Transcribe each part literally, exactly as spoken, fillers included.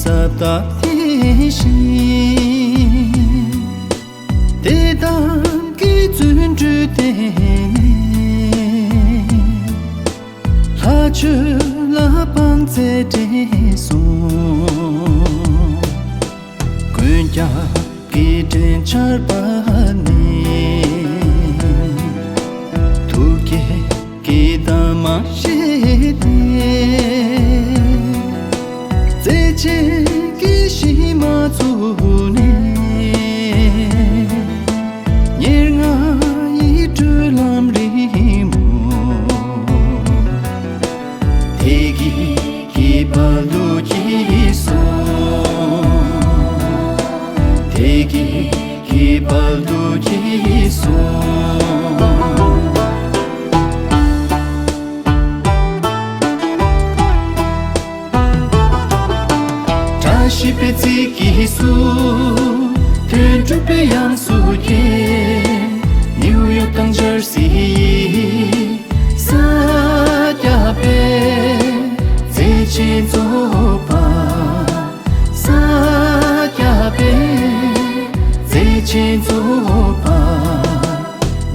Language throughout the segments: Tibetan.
ཟབ་དག་དེ་བཞིན། དད་དམ་གྱི་བརྩོན་འགྲུས་བརྟན་ནས། ལྷ་ཆོས་ལ་དཔང་བཙན་འདྲེན་སོང་། མགོན་སྐྱབས་ཀྱི་འདྲེན་འཆར་པ་ནི། ཐུགས་བསྐྱེད་ཀྱི་གདམས་ངག་བཞེས་ཏེ། བརྩེ་ཆེན་གྱི་གཞི་མ་བཙུགས་ནས། ཉེར་ལྔ་ཡི་གྲོལ་ལམ་རིང་མོ། དད་ཀྱི་དཔལ་དུ་གྱེས་སོང་། དད་ཀྱི་དཔལ་དུ་གྱེས་སོང་། བཀྲ་ཤིས་པའི་ཚིག་གིས་བསུ། དོན་གྲུབ་པའི་དབྱངས་སུ་གྱེར། ནིའུ་ཡོག་དང་ཇར་སི་ཡི། ས་སྐྱ་པའི་མཛེས་ཆེན་རྫོགས་པ། ས་སྐྱ་པའི་མཛེས་ཆེན་རྫོགས་པ།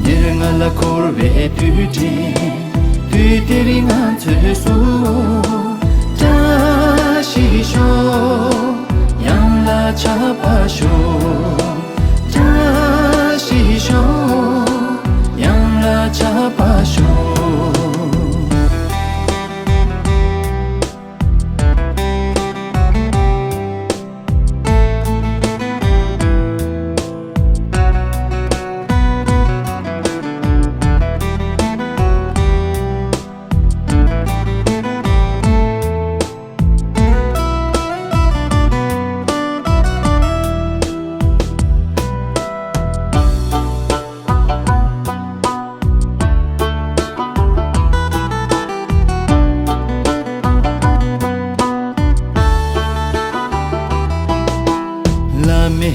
ཉེར་ལྔ་ལ་འཁོར་བའི་དུས་དྲན། དུས་དེར་ང་ཚོས་སུ། བཀྲ་ཤིས་ཤོག། ཡང་ལ་ཆགས་པ་ཤོག། བཀྲ་ཤིས་ཤོག། ཡང་ལ་ཆགས་པ་ཤོག། བླ་མའི་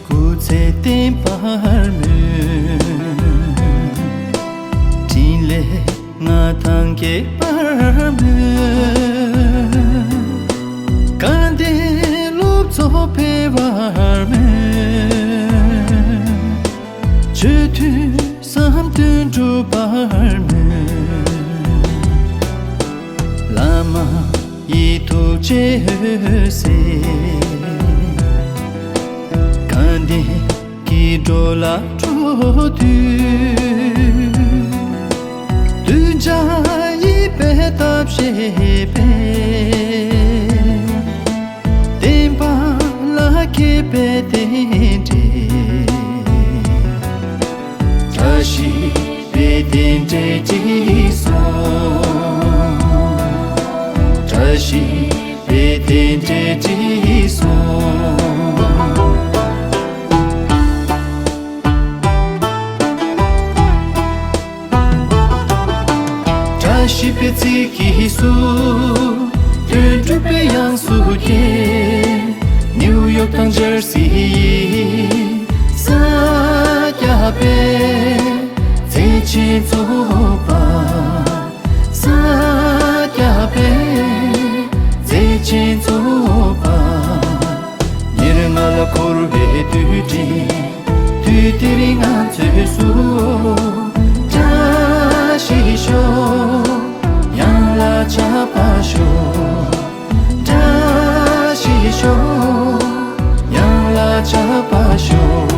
སྐུ་ཚེ་བརྟན་པར་སྨོན། འཕྲིན་ལས་མངའ་ཐང་རྒྱས་པར་སྨོན། དགའ་ལྡན་སློབ་ཚོགས་འཕེལ་བར་སྨོན། ཆོས་མཐུན་བསམ་དོན་འགྲུབ་པར་སྨོན། བླ་མ་ཡི་ཐུགས་རྗེ་འོད་ཟེར། དགའ་ལྡན་གྱི་འགྲོ་ལ་འགྲོ་དུས། གདུལ་བྱ་ཡི་པད་འདབ་བཞད་པའི། བསྟན་པ་ལ་དགྱེས་པའི་རྟེན་འབྲེལ། བཀྲ་ཤིས་པའི་རྟེན་འབྲེལ་འགྲིག་སོང་། བཀྲ་ཤིས་པའི་རྟེན་འབྲེལ་འགྲིག་སོང་། བཀྲ་ཤིས་པའི་ཚིག་གིས་བསུ། དོན་གྲུབ་པའི་དབྱངས་སུ་གྱེར། ནིའུ་ཡོག་དང་ཇར་སི་ཡི། ས་སྐྱ་པའི་མཛེས་ཆེན་རྫོགས་པ། ས་སྐྱ་པའི་མཛེས་ཆེན་རྫོགས་པ། ཉེར་ལྔ་ལ་འཁོར་བའི་དུས་དྲན། དུས་དེར་ང་ཚོས་སུ། བཀྲ་ཤིས་ཤོག། ཡང་ལ་ཆགས་པ་ཤོག། བཀྲ་ཤིས་ཤོག། ཡང་ལ་ཆགས་པ་ཤོག།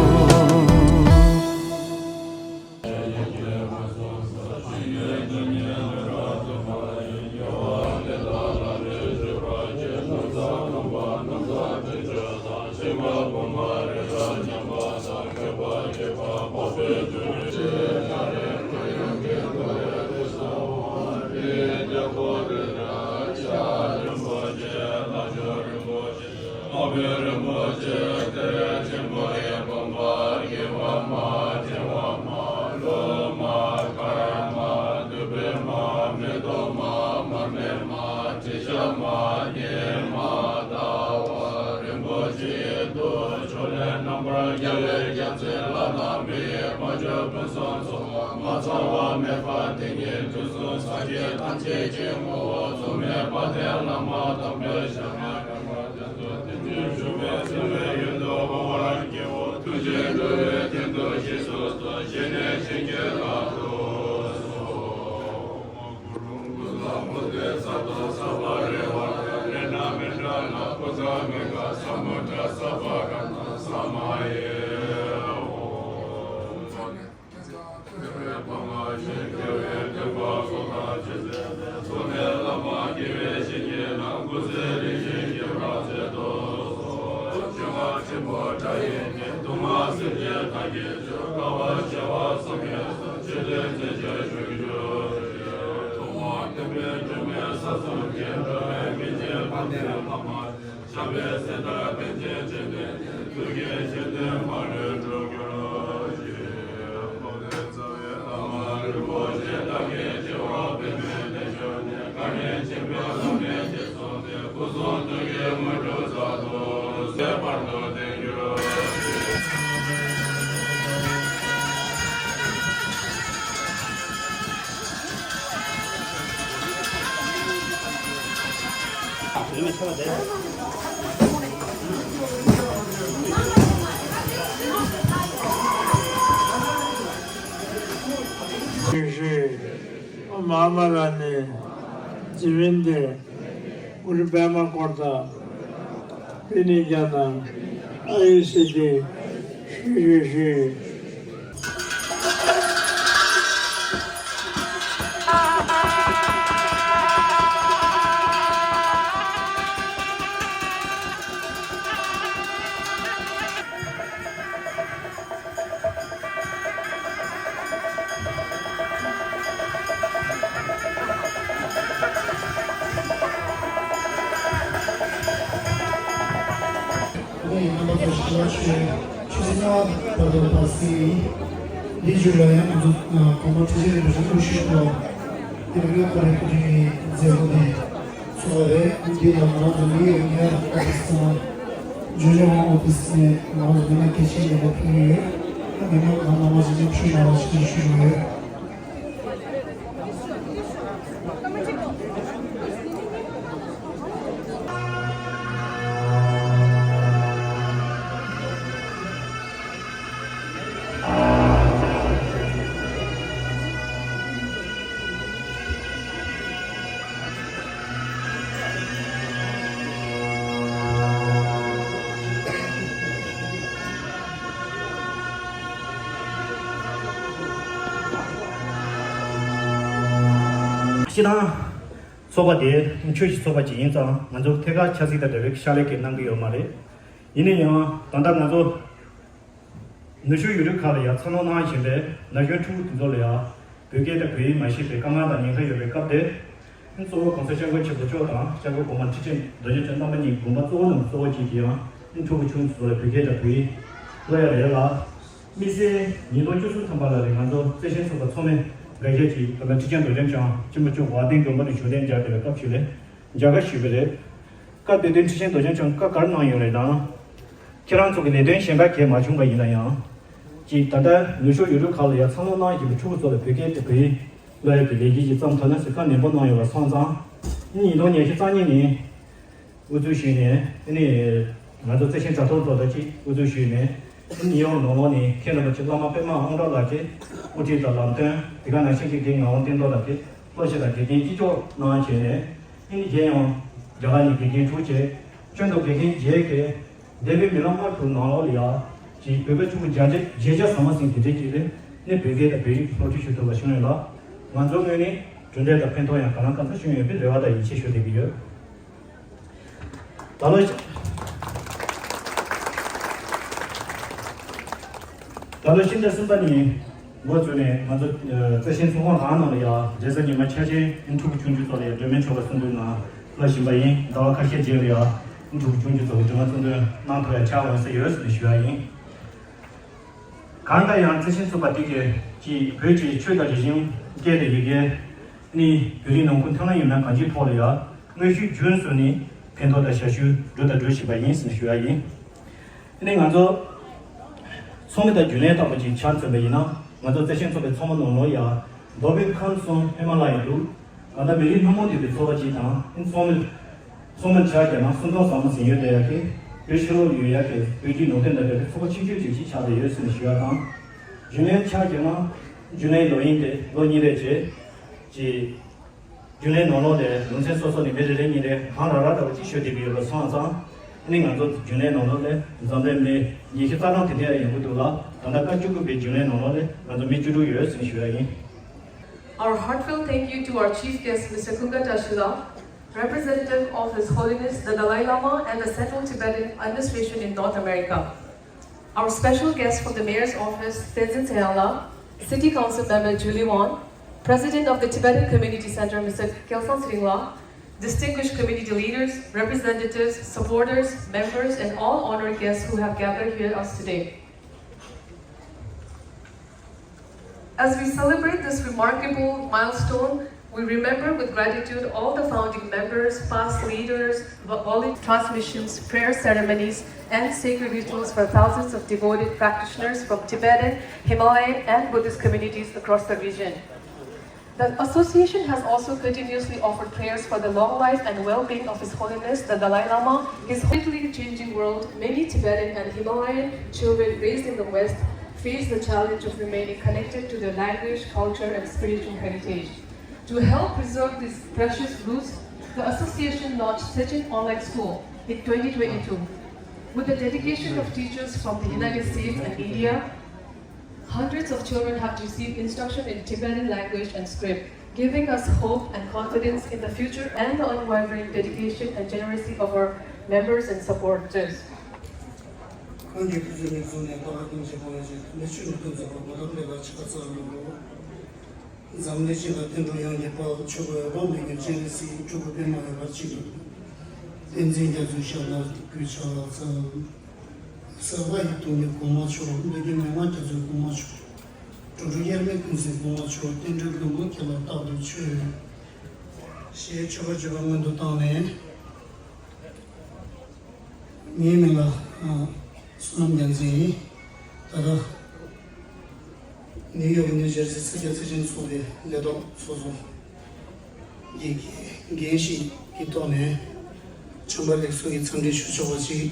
རིན་པོ་ཆེ་གཏེར་ཆེན་པོ་ཡི་དགོངས་པ་དགེ་བ་མ་བྱེ་བ་མ་ལུས་མ་མཁར་མ་དུད་པའི་མ་མེ་ཏོག་མ་མར་མེ་མ་དྲི་ཞིམ་མ་སྙེ་མ་ཟླ་བ་རིན་པོ་ཆེ་དུ་ཕྱོགས་ལས་རྣམ་པར་རྒྱལ་བའི་རྒྱལ་མཚན་ལྷ་དང་མིའི་དཔལ་འབྱོར་ཕུན་སུམ་ཚོགས་པ་མ་ཚང་བ་མེད་པ་དེ་ཉིད་དུས་གསུམ་སངས་རྒྱས་ཐམས་ཅད་ཀྱི་ངོ་བོ་མཚུངས་མེད་དཔལ་ལྡན་བླ་མ་དམ་པའི་ཞལ་སྔ་འདྲེན་པར། ཞེས་ཞུས། ཨོཾ་མ་ཧཱ་མ་ར་ཎི་ཙི་བན་ཏེ་ཨུ་རུ་པདྨ་ཀོརྡ་པི་ནི་ཛ་ན་ཨ་ཡི་སི་ཏི་ཞེས་ཞུས། ཆུ་ཚོད་ལྔ་བར་དུ་བར་སྲིད། འདིའི་མཇུག་ལ་ཡང་ང་ཚོ་གོང་མ་ཁྲི་ཆེན་རིན་པོ་ཆེ་དབུ་བཞུགས་སྐུ་ལ་དེ་རིང་ཁོ་རའི་སྐུ་དྲིན་གྱི་མཛད་སྒོ་དེ་ཚོགས་པ་རེད། འདི་ལ་ང་རང་ཚོ་མི་ཡོད་ཉར་ཨོ་ཕི་སི་དང་ཇོ་ཇོ་ཧོམ་ཨོ་ཕི་སི་ནས་ང་རང་ཚོ་མི་སྣ་གལ་ཆེན་ལས་ཀ་ཕུལ་གྱི་ཡོད། ད་མི་མང་གང་མང་མང་ཞིག་ཕྱུག་མ་རང་ཞིག་ཞུ་གི་ཡོད། སྤྱིར་བཏང་ཚོགས་པ་དེ་ཆོས་ཀྱི་ཚོགས་པ་ཅིག་ཡིན་ཙང་ང་ཚོ་ཐད་ཀར་ཆབ་སྲིད་དང་འབྲེལ་བའི་ཕྱག་ལས་ཀྱི་གནང་གི་ཡོད་མ་རེད། ཡིན་ན་ཡང་ད་ལྟ་ང་ཚོ་ནུབ་ཕྱོགས་ཡུལ་གྲུ་ཁག་ལ་ཡང་འཚར་ལོངས་གནང་བཞིན་པའི་ན་གཞོན་ཕྲུ་གུ་དེ་ཚོ་ལ་ཡང་བོད་སྐད་དང་བོད་ཡིག་མ་ཤེས་པའི་དཀའ་ངལ་དང་ཉེན་ཁ་ཡོད་པའི་སྐབས་དེ། གཙོ་བོ་གོང་ས་སྐྱབས་མགོན་ཆེན་པོ་མཆོག་དང་སྐྱབས་མགོན་གོང་མ་ཁྲི་ཆེན་རྡོ་རྗེ་འཆང་རྣམ་པ་གཉིས་དགོངས་པ་གཙོ་བོ་ནང་གཙོ་བོ་གཅིག་དེ་ཡང་ཕྲུ་གུ་ཆུང་ཚོ་ལ་བོད་སྐད་དང་བོད་ཡིག་སློབ་ཡ་རེད་ལ། དམིགས་བསལ་ཉིས་སྟོང་བཅུ་གསུམ་ཐམ་པ་ལ་རེད། ང་ཚོ་བརྩེ་ཆེན་ཚོགས་པ་ཚང་མས་འགའ་ཤས་ཀྱིས་གོང་ས་ཁྲི་ཆེན་རྡོ་རྗེ་འཆང་ཆེན་པོ་མཆོག་དབའ་ལྡན་དགོན་པ་ནས་བཞུགས་གདན་འཇགས་བསྡད་པའི་སྐབས་ཤིག་ལ་མཇལ་ཁ་ཞུས་པ་རེད། སྐབས་དེ་དུས་ཁྲི་ཆེན་རྡོ་རྗེ་འཆང་བཀའ་ག་རེ་གནང་ཡོད་རེད་དང་། ཁྱེད་རང་ཚོ་གི་ལས་དོན་གཞན་པ་གང་ཡང་མ་བྱུང་པ་ཡིན་ན་ཡང་། ཅིག་ད་ལྟ་ནུབ་ཕྱོགས་ཡུལ་གྲུ་ཁག་ལ་ཡང་འཚར་ལོངས་གནང་བཞིན་པའི་ཕྲུ་གུ་ཚོ་ལ་བོད་སྐད་དེ་བོད་ཡིག་སློབ་ཡ་གི་ལས་འགུལ་ཞིག་བརྩམས་ཐུབ་ན་ཟེར་བཀའ་ནན་པོ་གནང་ཡོད་པ་སོང་ཙང་། ཉིས་སྟོང་ཉི་ཤུ་རྩ་གཉིས་ནས་དབུ་འཛུགས་ཞུས་ནས་ཨ་ནི་ང་ཚོ་བརྩེ་ཆེན་དྲ་ཐོག་ཚོགས་པ་ཅིག་དབུ་འཛུགས་ཞུས་ནས་ཨ་ནི་ནིའུ་ཡོག་ནང་ལོགས་ནས་མཁན་རིན་པོ་ཆེ་བླ་མ་པདྨ་དབང་གྲགས་ལགས་ཀྱིས་དབུ་ཁྲིད་དང་ལམ་སྟོན། དེ་ག་ནང་བཞིན་དགེ་རྒན་ངག་དབང་བསྟན་རྡོར་ལགས་ཀྱིས་སློབ་སྤྱི་དང་དགེ་རྒན་སྤྱི་ཁྱབ་གནང་བྱས་ནས། ཨ་ནི་གཞན་ཡང་རྒྱ་གར་ནས་དགེ་རྒན་དྲུག་བྱས། ཁྱོན་བསྡོམས་དགེ་རྒན་བརྒྱད་ཀྱིས་འདས་པའི་མི་ལོ་ལྔ་དྲུག་ནང་ལོགས་ལ་ཡང་ཅིག་བོད་པ་ཕྲུ་གུ་བརྒྱ་ཆ་བརྒྱད་ཅུ་ཟིན་མ་ཟིན་དེ་འདྲའི་ཅིག་ལ་ནི་བོད་སྐད་དང་བོད་ཡིག་སློབ་ཁྲིད་ཞུ་ཐུབ་པ་བྱུང་ཡོད་ལ། ང་ཚོའི་ངོས་ནས་གྲུབ་འབྲས་དང་ཕན་ཐོགས་ཡང་གང་ལ་གང་འཚམ་བྱུང་ཡོད་པའི་རེ་བ་དང་ཡིད་ཆེས་ཞུ་བསྡད་ཀྱི་ཡོད། ད་ལོ། ད་ལོ་ཕྱི་ཟླ་གསུམ་པ་ནས་འགོ་བཙུགས་ནས་ང་ཚོ་ཨ་བརྩེ་ཆེན་ཚོགས་ཁང་རང་ནང་ལ་ཡང་རེས་གཟའ་ཉི་མ་འཆར་ཅན་ཨ་ཕྲུ་གུ་ཆུང་ཆུང་ཚོ་ལ་ཡང་སྒྲོལ་མའི་མཆོད་པ་གསུང་འབུལ་གནང་སློབ་བཞིན་པ་ཡིན། ཟླ་བ་ཁ་ཤས་རྗེས་ལ་ཡང་ཨ་ཕྲུ་གུ་ཆུང་ཆུང་ཚོ་ལ་སྒྲོལ་མ་གསུང་འདོན་གནང་ཐུབ་ཡ་ཆགས་འོང་ས་ཡོད་ཟེར་ནས་ཞུ་ཡ་ཡིན། གང་ལྟར་ཡང་བརྩེ་ཆེན་ཚོགས་པ་འདི་གིས་ཀྱིས་བོད་ཀྱི་ཆོས་དང་རིག་གཞུང་སྐད་དང་ཡི་གེ་ནི་བོད་རིགས་ནང་ཁུལ་མཐུན་ལམ་ཡོད་ན་གང་ཅིའི་ཐོག་ལ་ཡང་དངོས་ཤུགས་རྒྱུན་བཟུང་ནས་ཕན་ཐོགས་དང་ཞབས་ཞུ་འགྲོ་དང་འགྲོ་བཞིན་པ་ཡིན་ཟེར་ནས་ཞུ་ཡ་ཡིན། དེ་ནས་ང་ཚོ་ཚོགས་མི་དང་རྒྱུན་ལས་ལྟ་བུ་ཅིག་ཆ་མཚོན་པ་ཡིན་ན། ང་ཚོ་བརྩེ་ཆེན་ཚོགས་པའི་ཚོགས་མི་ནང་ལོགས་ཡང་མདོ་དབུས་ཁམས་གསུམ་ཧི་མ་ལ་ཡའི་འདུག་གང་ལྟར་མི་རིགས་སྣ་མང་ལྡན་པའི་ཚོགས་པ་ཅིག་དང་ཚོགས་མི་ ཚང་མ་ཆ་བཞག་ན་སུམ་སྟོང་ཟིན་ཡོད་དེ་ཡག་གི་བོད་ཕྱི་ལོགས་ཡོད་ཡག་གི་བོད་བརྒྱུད་ནང་བསྟན་དང་འབྲེལ་བའི་ཚོགས་པ་ཆེ་ཤོས་ཅིག་ཅིག་ཆགས་བསྡད་ཡོད་ཟེར་ནས་ཞུ་ཡག་དང་། རྒྱུན་ལས་ཆ་བཞག་ན་རྒྱུན་ལས་ལོ་ཡིན་ཏེ་ལོ་གཉིས་རེ་བྱས་ཀྱི་རྒྱུན་ལས་ནང་ལོགས་ལས་ལུང་ཚན་སོ་སོ་ནས་མི་རེ་རེ་གཉིས་རེ་གང་རག་རག་འདྲ་བོ་ཅིག་ཤོད་བསྡད་ཀྱི་ཡོད་པ་སོང་ཙང་། ཨ་ནི་ང་ཚོ་རྒྱུན་ལས་ནང་ལོགས་ལས་འཛམ་གླིང་མི་ཉི་ཤུ་རྩ་གྲངས་དེ་འདྲ་ཡོང་གི་འདུག་ལ། ད་ལྟ་ཀ་བཅུ་དགུ་པའི་རྒྱུན་ལས་ནང་ལོགས་ལས་ང་ཚོ་མི་བཅུ་དྲུག་ཡོད་ཟེར་ནས་ཞུ་ཡག་ཡིན། Our heartfelt thank you to our chief guest, Mister Kunga Tashila, representative of His Holiness the Dalai Lama and the Central Tibetan Administration in North America. Our special guest from the Mayor's Office, Tenzin Sayangla, City Council Member Julie Wong, President of the Tibetan Community Center, Mister Kelsang Sringla, distinguished community leaders, representatives, supporters, members, and all honored guests who have gathered here us today. As we celebrate this remarkable milestone, we remember with gratitude all the founding members, past leaders, vo-, volley transmissions, prayer ceremonies, and sacred rituals for thousands of devoted practitioners from Tibetan, Himalayan, and Buddhist communities across the region. The association has also continuously offered prayers for the long life and well-being of His Holiness the Dalai Lama. His quickly changing world, many Tibetan and Himalayan children raised in the West face the challenge of remaining connected to their language, culture, and spiritual heritage. To help preserve these precious roots, the association launched Sechin Online School in twenty twenty-two. With the dedication of teachers from the United States and India, hundreds of children have received instruction in Tibetan language and script, giving us hope and confidence in the future and the unwavering dedication and generosity of our members and supporters. གང་གི་བུ་ཚོ་ནས་བཟུང་ནས་ལྟ་བ་ཀུན་གྱི་དགོངས་ཡངས་ཤིང་ནས་ཆོས་ནི་ཀུན་རྫོགས་པ་མ་ལུས་པའི་ལ་ཆགས་ཚར་ལོ། འཛམ་གླིང་སྤྱི་ལ་བསྟན་འགྲོ་ཡོངས་ཀྱི་དཔལ་ཆོས་ཀྱི་འོད་དཔག་མེད་ཀྱི་སྤྱན་རས་གཟིགས་སྤྲུལ་སྐུ་པདྨ་འོད་འབར་ཆེན་པོ། བསྟན་འཛིན་རྒྱ་མཚོའི་ཞབས་ལ་གུས་ཕྱག་ལགས་སོ། གསེར་ལྷ་ཡི་དུང་གི་གོང་མ་མཆོག་འདོད་ཀྱི་མེ་དབང་རྒྱ་མཚོའི་གོང་མ་མཆོག་འགྲོ་དྲུག་དབྱེར་མེད་ཀུན་གཟིགས་གོང་མ་མཆོག་རྟེན་འབྲེལ་ལྡོག་མེད་ཁྱེད་ལ་རྟག་ཏུ་མཆོད། ཞེས་མཆོད་པ་བརྗོད་པ་སྔོན་དུ་བཏང་ནས། ངའི་མིང་ལ་ཨ་བསོད་ནམས་རྒྱལ་མཚན་ཡིན། ད་ལྟ་ནིའུ་ཡོག་ནིའུ་ཇར་སི་ས་སྐྱ་བརྩེ་ཆེན་ཚོགས་པའི་ལས་ཐོག་ཚོགས་གཙོ་གི་འགན་ཞིག་གི་ཐོག་ནས་བྱོན་པ་ལེགས་སོ་ཡི་འཚམས་འདྲི་ཞུ་ཆོག་པ་ཞིག་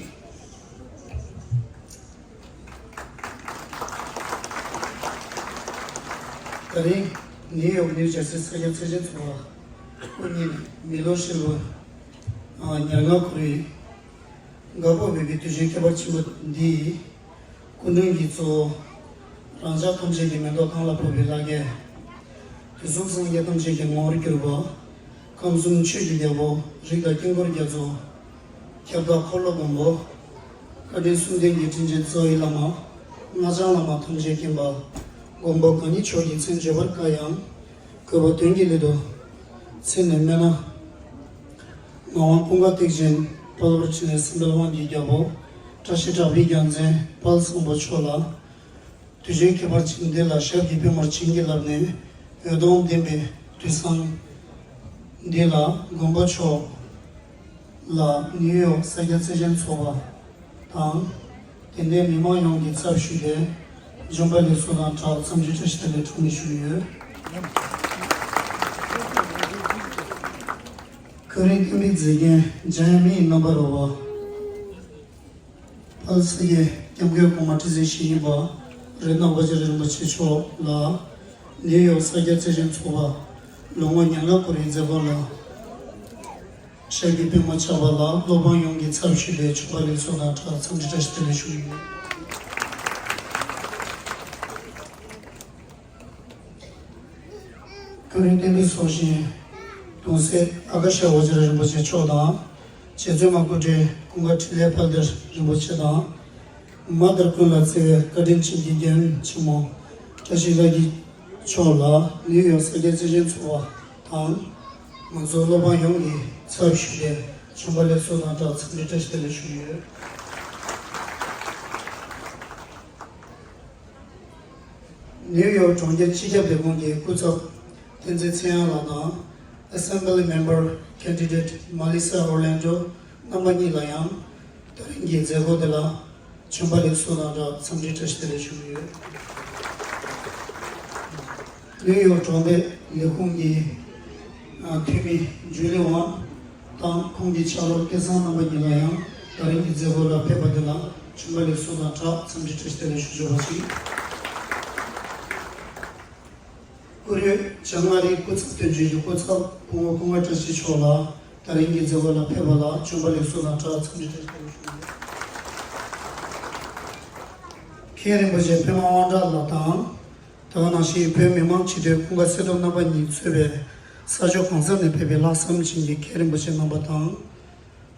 ད་རིང་ནིའུ་ཡོག་ནིའུ་ཇར་སི་ས་སྐྱ་བརྩེ་ཆེན་ཚོགས་པ་སྐུ་ཉིད་མི་ལོ་ཧྲིལ་པོ་ཉེར་ལྔ་འཁོར་བའི་དགའ་སྤོབས་འོས་པའི་དུས་ཆེན་ཁྱད་པར་ཆེན་པོ་འདིའི་སྐུ་མགྲོན་གྱི་གཙོ་བོ། རང་ཅག་ཐམས་ཅད་ཀྱི་མེ་ཏོག་གང་ལ་ཕོག་པའི་ལྷ་སྐལ། དུས་གསུམ་སངས་རྒྱས་ཐམས་ཅད་ཀྱི་ངོ་བོར་གྱུར་པ། ཁམས་གསུམ་ཆོས་ཀྱི་རྒྱལ་པོ་རིགས་དང་དཀྱིལ་འཁོར་རྒྱ་མཚོ། ཁྱབ་བདག་འཁོར་ལོ་སྒམ་པོ། བཀའ་དྲིན་གསུམ་ལྡན་གྱི་དྲིན་ཅན་རྩ་བའི་བླ་མ། སྔགས་འཆང་བླ་མ་ཐམས་ཅད་མཁྱེན་པ། མགོན་པོ་གང་ཉིད་མཆོག་གི་མཚན་བརྗོད་པར་དཀའ་ཡང་། གུས་པ་དོན་གྱི་སླད་དུ་མཚན་ནས་སྨོས་ན། ངག་དབང་ཀུན་དགའ་བདེ་ཆེན་དཔལ་འབར་འཕྲིན་ལས་སེམས་དཔའི་དབང་གི་རྒྱལ་པོ། བཀྲ་ཤིས་གྲགས་པའི་རྒྱལ་མཚན་དཔལ་བཟང་པོ་མཆོག་ལ། དུས་ཆེན་ཁྱད་པར་ཅན་འདི་ལ་ཞབས་ཀྱི་པད་མོར་བྱིན་གྱིས་བརླབས་ནས་འོད་སྟོང་ལྡན་པའི་དུས་བཟང་འདི་ལ་མགོན་པོ་མཆོག་ལ་ནིའུ་ཡོག་ས་སྐྱ་བརྩེ་ཆེན་ཚོགས་པ་དང་དད་ལྡན་མི་མང་ཡོངས་ཀྱི་ཚབ་ཞུས་ཏེ་བྱོན་པ་ལེགས་སོ་དང་སྦྲགས་འཚམས་འདྲི་བཀྲ་ཤིས་བདེ་ལེགས་འཕྲོག་ནས་ཞུ་གི་ཡོད། ཁོ་རང་བསྟན་པའི་མཛེས་རྒྱན་འཇམ་དབྱངས་མི་ཡི་རྣམ་པར་རོལ་པ། དཔལ་ས་སྐྱའི་སྐྱབས་མགོན་གོང་མ་ཁྲི་འཛིན་ཞེ་གཉིས་པ་རཏྣ་པཱ་ཙི་རི་རིན་པོ་ཆེ་མཆོག་ལ་ནིའུ་ཡོག་ས་སྐྱ་བརྩེ་ཆེན་ཚོགས་པ་ལོ་ངོ་ཉེར་ལྔ་འཁོར་བའི་མཛད་སྒོ་ལ་ཞབས་ཀྱི་པད་མོ་ཆགས་པ་ལ་སློབ་འབངས་ཡོངས་ཀྱི་ཚབ་ཞུས་ཏེ་བྱོན་པ་ལེགས་སོ་དང་སྦྲགས་འཚམས་འདྲི་བཀྲ་ཤིས་བདེ་ལེགས་ཞུ་གི་ཡོད། ཁོ་རང་བསྟན་པའི་སྲོག་ཤིང་གདུང་སྲས་ཨ་ཀ་ཤ་ཝ་ཛྲ་རིན་པོ་ཆེ་མཆོག་དང་། རྗེ་བཙུན་མ་སྐུ་བགྲེས་ཀུན་དགའ་འཕྲིན་ལས་དཔལ་ལྡན་རིན་པོ་ཆེ་དང་། མ་དང་ཀུན་ལ་བརྩེ་བའི་བཀའ་དྲིན་ཆེན་གྱི་རྒན་ཆེན་མོ་བཀྲ་ཤིས་ལྷ་སྐྱིད་མཆོག་ལ་ནིའུ་ཡོག་ས་སྐྱ་བརྩེ་ཆེན་ཚོགས་པ་དང་། ང་ཚོ་སློབ་འབངས་ཡོངས་ཀྱི་ཚབ་ཞུས་ཏེ་བྱོན་པ་ལེགས་སོ་དང་སྦྲགས་འཚམས་འདྲི་བཀྲ་ཤིས་བདེ་ལེགས་ཞུ་གི་ཡོད། ནིའུ་ཡོག་གྲོང་ཁྱེར་སྤྱི་ཁྱབ་ལས་ཁུངས་ཀྱི་སྐུ་ཚབ་བསྟན་འཛིན་ཚེ་དབྱངས་ལགས་དང་། Assembly Member Candidate Melissa Orlando རྣམ་པ་གཉིས་ལ་ཡང་ད་རིང་གི་མཛད་སྒོ་འདི་ལ་བྱོན་པ་ལེགས་སོ་དང་སྦྲགས་འཚམས་འདྲི་བཀྲ་ཤིས་བདེ་ལེགས་ཞུ་གི་ཡོད། ནིའུ་ཡོག་གྲོང་སྡེ་ལས་ཁུངས་ཀྱི་འཐུས་མི་ཇུ་ལི་ཝང་། དང་ཁོང་གི་ཕྱག་རོགས་སྐལ་བཟང་རྣམ་པ་གཉིས་ལ་ཡང་ད་རིང་གི་མཛད་སྒོ་ལ་ཕེབས་པ་དེ་ལ་བྱོན་པ་ལེགས་སོ་དང་སྦྲགས་འཚམས་འདྲི་བཀྲ་ཤིས་བདེ་ལེགས་ཞུ་ཆོག་པ་ཞིག་བཀུར་འོས་བྱང་ཨ་རིའི་སྐུ་ཚབ་དོན་གཅོད་ཀྱི་སྐུ་ཚབ་སྐུ་ངོ་ཀུན་དགའ་བཀྲ་ཤིས་མཆོག་ལ་ད་རིང་གི་མཛད་སྒོ་ལ་ཕེབས་པ་ལ་བྱོན་པ་ལེགས་སོ་དང་སྦྲགས་འཚམས་འདྲི་བཀྲ་ཤིས་བདེ་ལེགས་ཞུ་ཡོད། མཁན་རིན་པོ་ཆེ་པདྨ་དབང་གྲགས་ལགས་དང་། དེ་ག་ནང་བཞིན་བོད་མི་མང་སྤྱི་འཐུས་ཀུན་དགའ་གསལ་སྒྲོན་རྣམ་པ་གཉིས་གཙོས་པའི་ས་ཕྱོགས་གང་ས་ནས་ཕེབས་པའི་ལྷག་བསམ་ཅན་གྱི་མཁན་རིན་པོ་ཆེ་རྣམ་པ་དང་།